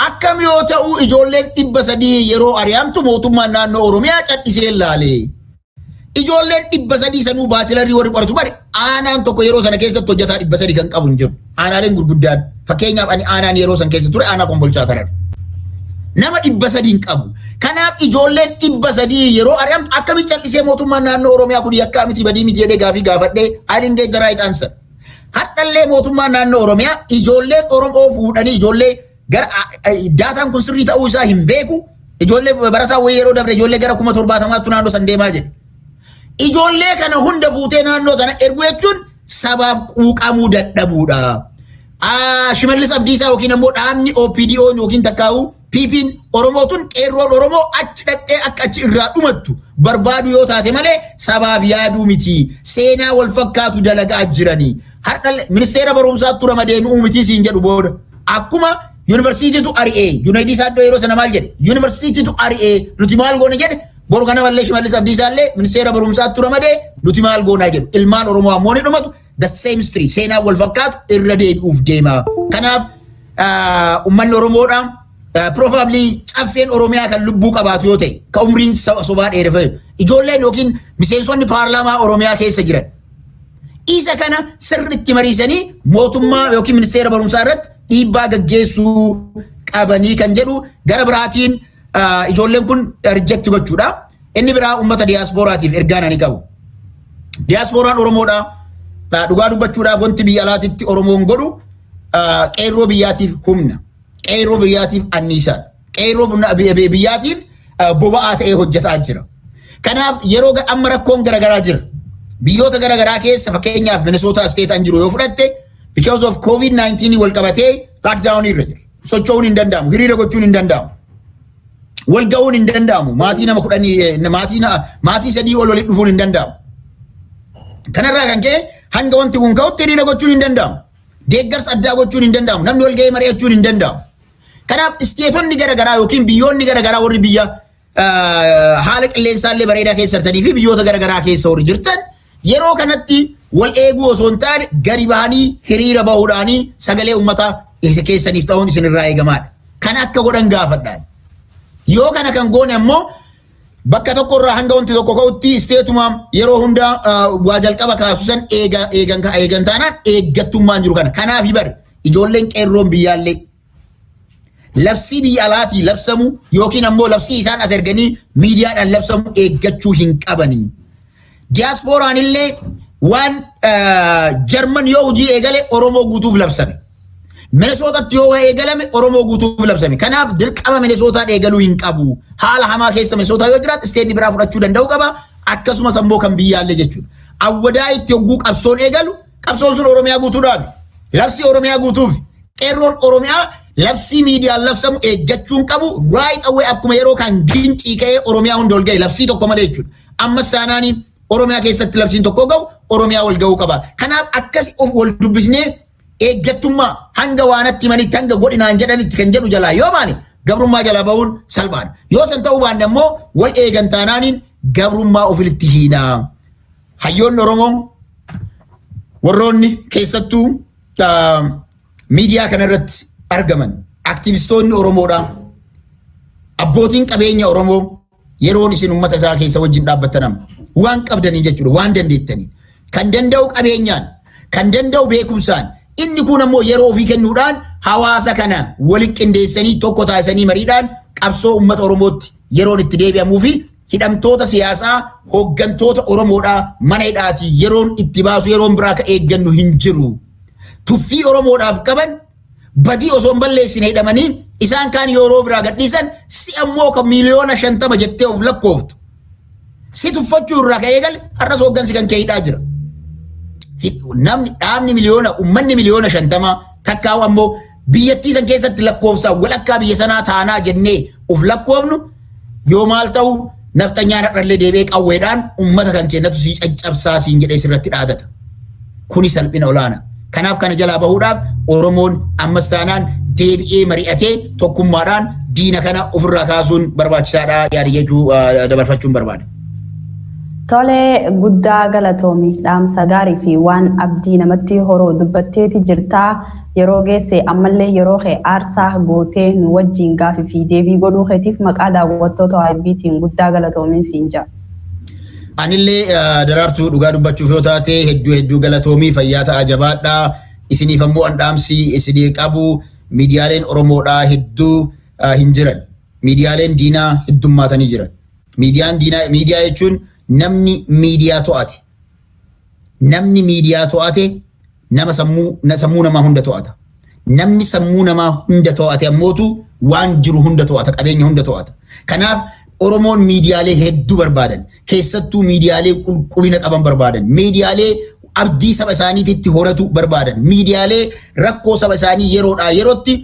Akkam yoo ta'u ijoolleen 300 yeroo ari'amtu mootummaan naannoo Oromiyaa cadhisee laale? Ijoolleen 300 sanuu bachelorii warri qoratu bari, aanaan tokko yeroo sana keessatti hojjetaa 300 kan qabu hin jiru. Aanaaleen gurguddaan, fakkeenyaaf ani aanaan yeroo san keessa ture aanaa Kombolchaa taran. Nama 300 hin qabu. Kanaaf ijoolleen 300 yeroo ari'amtu akkamitti callisee mootummaan naannoo Oromiyaa kun yakkaa miti, badii miti jedhee gaafii gaafadhee, I didn't get the right answer. Hadhallee mootummaan naannoo Oromiyaa ijoolleen Oromoo fuudhanii ijoollee gara, dataan kun sirrii ta'uu isaa hin beeku. Ijoollee barataa wayii yeroo dabre ijoollee gara 70,000tti naannoo san deemaa jedhe. Ijoollee kana hunda fuutee naannoo sana ergu jechuun sabaaf quuqamuu dadhabuudha. Shimallis Abdiisaa yookiin ammoo dhaabni OPDO yookiin takkaa'u PP'n Oromoo tun qeerroon Oromoo achi dhaqxee akka achi irraa dhumattu barbaadu yoo taate malee sabaaf yaaduu miti. Seenaa wal fakkaatu dalagaa jiranii. Har'a ministeera barumsaatti ramadee nu'uu miti siin jedhu booda. Akkuma yuunivarsiitiitu ari'ee, Junaydii Saaddoo yeroo sana maal jedhe? Yuunivarsiitiitu ari'ee, nuti maal goone jedhe. Boru kana mallee Shimallis Abdiisaa illee ministeera barumsaatti ramadee nuti maal goonaa jedhu. Ilmaan Oromoo ammoo ni dhumatu. The same story, seenaa wal fakkaatu irra deebi'uuf deema. Kanaaf uummanni Oromoodha. Probably caffeen Oromiyaa kan lubbuu qabaatu yoo ta'e, ka umriin sobaa dheereffame, ijoolleen yookiin miseensonni paarlaamaa Oromiyaa keessa jiran isa kana sirriitti mariisanii mootummaa yookiin ministeera barumsaa irratti dhiibbaa gaggeessuu qabanii kan jedhu. Gara biraatiin ijoolleen kun reject gochuudha. Inni biraa uummata diyaaspooraatiif ergaan ani qabu. Diyaasporaan Oromoodha. Dhugaa dubbachuudhaaf wanti biyya alaatitti Oromoon godhu qeerroo biyyaatiif humna. Qeerroo biyyaatiif anniisaadha. Qeerroo biyyaatiif boba'aa ta'ee hojjetaa jira. Kanaaf yeroo amma rakkoon garaagaraa jira. Biyyoota garaagaraa keessa, fakkeenyaaf Minnesota State an jiru yoo fudhatte, because of COVID-19 wal qabatee lockdown irra jira. Socho'uun hin danda'amu, hiriira gochuun hin danda'amu. Wal ga'uun hin danda'amu. Maatii nama 10, maatii sadii ol walitti dhufuun hin danda'amu. Kanarraa kan ka'e hanga wanti kun ka'utti hiriira gochuun hin danda'amu. Deeggarsa addaa gochuun hin danda'amu. Namni wal ga'ee mari'achuun hin danda'amu. Kanaaf stateonni garaagaraa yookiin biyyoonni garaagaraa, warri biyya haala qilleensaallee bareedaa keessa jirtanii fi biyyoota garaagaraa keessa warri jirtan, yeroo kanatti wal eeguu osoo hin taane gadi bahanii hiriira bahuudhaanii sagalee uummataa keessaniif ta'uun isinirraa eegamaadha. Kana akka godhan gaafadhaan. Yoo kana kan goone ammoo bakka tokko irraa hanga wanti tokko ka'utti stateuma yeroo hunda waa jalqaba kaasu san eega eegan eegan taanaan eeggattummaan jiru kana. Kanaaf bar ijoolleen qeerroon biyyaallee labsii biyya alaatii labsamu yookiin ammoo labsii isaan as erganii miidiyaadhaan labsamu eeggachuu hin qabanii. Diyaaspooraan illee waan Jarman yoo hojii eegale Oromoo guutuuf labsame. Minesootatti yoo eegalame Oromoo guutuuf labsame. Kanaaf dirqama Minesootaan eegaluu hin qabu. Haala hamaa keessa Minesootaa yoo jiraatu stateni biraa fudhachuu danda'u qaba. Akkasumas ammoo kan biyyaallee jechuudha. Awwadaa itti hogguu qabsoon eegalu, qabsoon sun Oromiyaa guutuudhaafi. Labsii Oromiyaa guutuufi. Qeerroon Oromiyaa labsii miidiyaan labsamu eeggachuun qabu. Right away, akkuma yeroo kan Gincii ka'ee Oromiyaa hunda ol ga'e labsii tokko malee jechuudha. Ammas taanaaniin Oromiyaa keessatti labsiin tokko ga'u Oromiyaa wal ga'uu qaba. Kanaaf akkas of wal dubbisnee eeggattummaa hanga waanatti himanitti, hanga godhinaan jedhanitti kan jedhu jalaa yoo baane gabrummaa jalaa bahuun salphaadha. Yoo san ta'uu baanne ammoo wal eegan taanaaniin gabrummaa ofitti hiinaa. Hayyoonni Oromoo, warroonni keessattuu miidiyaa kanarratti argaman, aktivistoonni Oromoodha. Abbootiin qabeenya Oromoo, yeroon isin uummata isaa keessa wajjin dhaabbattan amma waan qabdanii jechuudha, waan dandeettanii, kan danda'u qabeenyaan, kan danda'u beekumsaan, Inni kun ammoo yeroo ofii kennuudhaan hawaasa kana walitti qindeessanii, tokko taasisanii, mariidhaan qabsoo uummata Oromootti yeroon itti deebi'amuu fi hidhamtoota siyaasaa, hooggantoota Oromoodhaa mana hidhaatii yeroon itti baasu, yeroon biraa ka eeggannu hin jiru. Tuffii Oromoodhaaf qaban, badii osoo hin balleessine hidhamanii, isaan kaan yeroo biraa gadhiisan, si ammoo kan 50 miiliyoona jettee of lakkooftu. Si tuffachuu irraa ka'ee gale har'as hooggansi kan kee hidhaa jira. Namni dhaabni miliyoona, uummanni 50 miiliyoona takkaa'u ammoo biyyattii san keessatti lakkoofsaan walakkaa biyya sanaa taanaa jennee of lakkoofnu yoo maal ta'u, nafxanyaan har'allee deebi'ee qawweedhaan uummata kan kennatu sii caccabsaa siin jedhee sirratti dhaadata. Kuni salphina olaanaa. Kanaaf kana jalaa bahuudhaaf Oromoon ammas taanaan deebi'ee mari'atee tokkummaadhaan diina kana ofirraa kaasuun barbaachisaadha yaada jechuu dabarfachuun barbaada. Tole, guddaa galatoomi. Dhaamsa gaarii fi waan abdii namatti horoo dubbatteeti jirtaa. Yeroo geesse ammallee yeroo kee aarsaa gootee nu wajjin gaafii fi deebii godhuu keetiif maqaa daawwattoota YBtiin guddaa galatoomiin siin jira. Anillee, Daraartuu, dhugaa dubbachuuf yoo taate hedduu hedduu galatoomii, fayyaa ta'a, jabaadhaa. Isiniif ammoo an dhaamsi isinii qabu, miidiyaaleen Oromoodhaa hedduu hin jiran. Miidiyaaleen diinaa heddummaatanii jiran. Miidiyaan diinaa, miidiyaa jechuun namni miidiyaa to'ate. Namni miidiyaa to'ate nama sammuu namaa hunda to'ata. Namni sammuu namaa hunda to'ate ammootu waan jiru hunda to'ata, qabeenya hunda to'ata. Kanaaf Oromoon miidiyaalee hedduu barbaadan, keessattuu miidiyaalee qulqullina qaban barbaadan, miidiyaalee abdii saba isaaniitti horatu barbaadan, miidiyaalee rakkoo saba isaanii yeroodhaa yerootti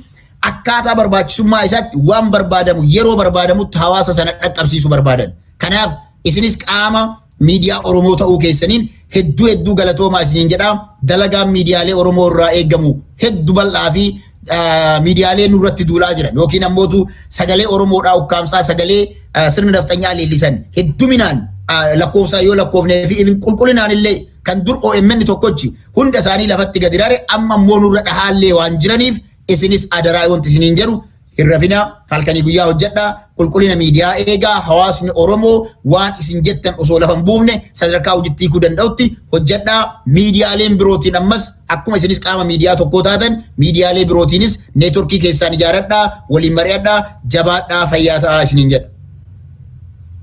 akkaataa barbaachisummaa isaatti waan barbaadamu yeroo barbaadamutti hawaasa sana dhaqqabsiisuu barbaadan. Kanaaf isinis qaama miidiyaa Oromoo ta'uu keessaniin hedduu hedduu galatoomaa isiniin jedha. Dalagaan miidiyaalee Oromoo irraa eegamu hedduu bal'aa fi miidiyaalee nurratti duulaa jiran yookiin ammootu sagalee Oromoodhaa ukkaamsaa, sagalee sirna nafxanyaa leellisan hedduminaan lakkoofsaa yoo lakkoofnee fi qulqullinaan illee kan dur OMN tokkochi hunda isaanii lafatti gadi rare, amma immoo nurra dhahaallee waan jiraniif, isinis adaraa wanti isiniin jedhu, hin rafinaa, halkanii guyyaa hojjedhaa, qulqullina miidiyaa eegaa. Hawaasni Oromoo waan isin jettan osoo lafa hin buufne sadarkaa hojiitti hiikuu danda'utti hojjedhaa. Miidiyaaleen birootiin ammas akkuma isinis qaama miidiyaa tokkoo taatan, miidiyaalee birootiinis networkii keessaan ijaaradhaa, waliin mari'adhaa, jabaadhaa, fayyaa ta'aa isiniin jedha.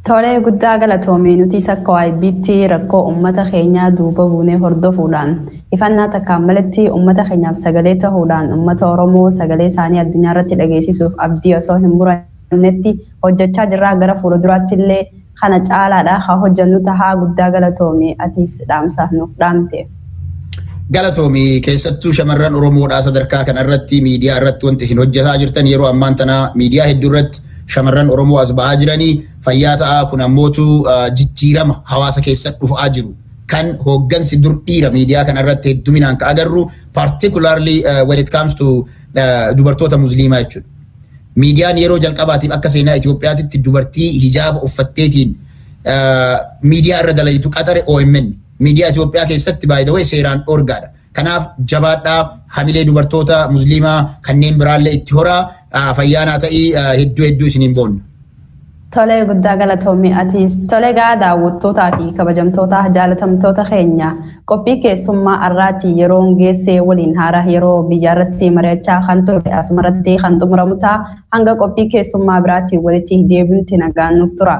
Tolee, guddaa galatoomii. Nuti akka YB'tti rakkoo uummata keenyaa duuba buunee hordofuudhaan, ifannaa takkaan malatti uummata keenyaaf sagalee ta'uudhaan, uummata Oromoo sagalee isaanii addunyaa irratti dhageessisuuf abdii osoo hin murannetti hojjechaa jirra. Gara fuulduraatti illee kana caalaadha haa hojjennu tahaa. Guddaa galatoomii, atiis dhaamsa nuuf dhaamte. Galatoomii. Keessattuu shamarran Oromoodhaa sadarkaa kanarratti miidiyaa irratti wanti isin hojjetaa jirtan, yeroo ammaan tana miidiyaa hedduu irratti shamarran Oromoo as ba'aa jiranii, fayyaa ta'aa. Kun ammootu jijjiirama hawaasa keessatti dhufaa jiru kan hooggansi dur dhiira miidiyaa kanarratti hedduminaan ka agarru, particularly when it comes to dubartoota musliimaa jechuudha. Miidiyaan yeroo jalqabaatiif akka seenaa Itoophiyaatitti dubartii hijaaba uffatteetiin miidiyaa irra dalaytu qaxare OMN. Miidiyaa Itoophiyaa keessatti, by the way, seeraan dhoorgaadha. Kanaaf jabaadhaa, hamilee dubartoota musliimaa kanneen biraallee itti horaa, fayyaanaa ta'ii, hedduu hedduu isiniin boonna. Tolee, guddaa galatoomii atiis. Tolee gaa, daawwattootaa fi kabajamtoota jaalatamtoota keenya, qophii keessummaa har'aati yeroon geessee waliin haara yeroo biyyaarratti mari'achaa kan ture asumarratti kan xumuramu ta'a. Hanga qophii keessummaa biraatiin walitti deebinutti nagaan nuuf tura.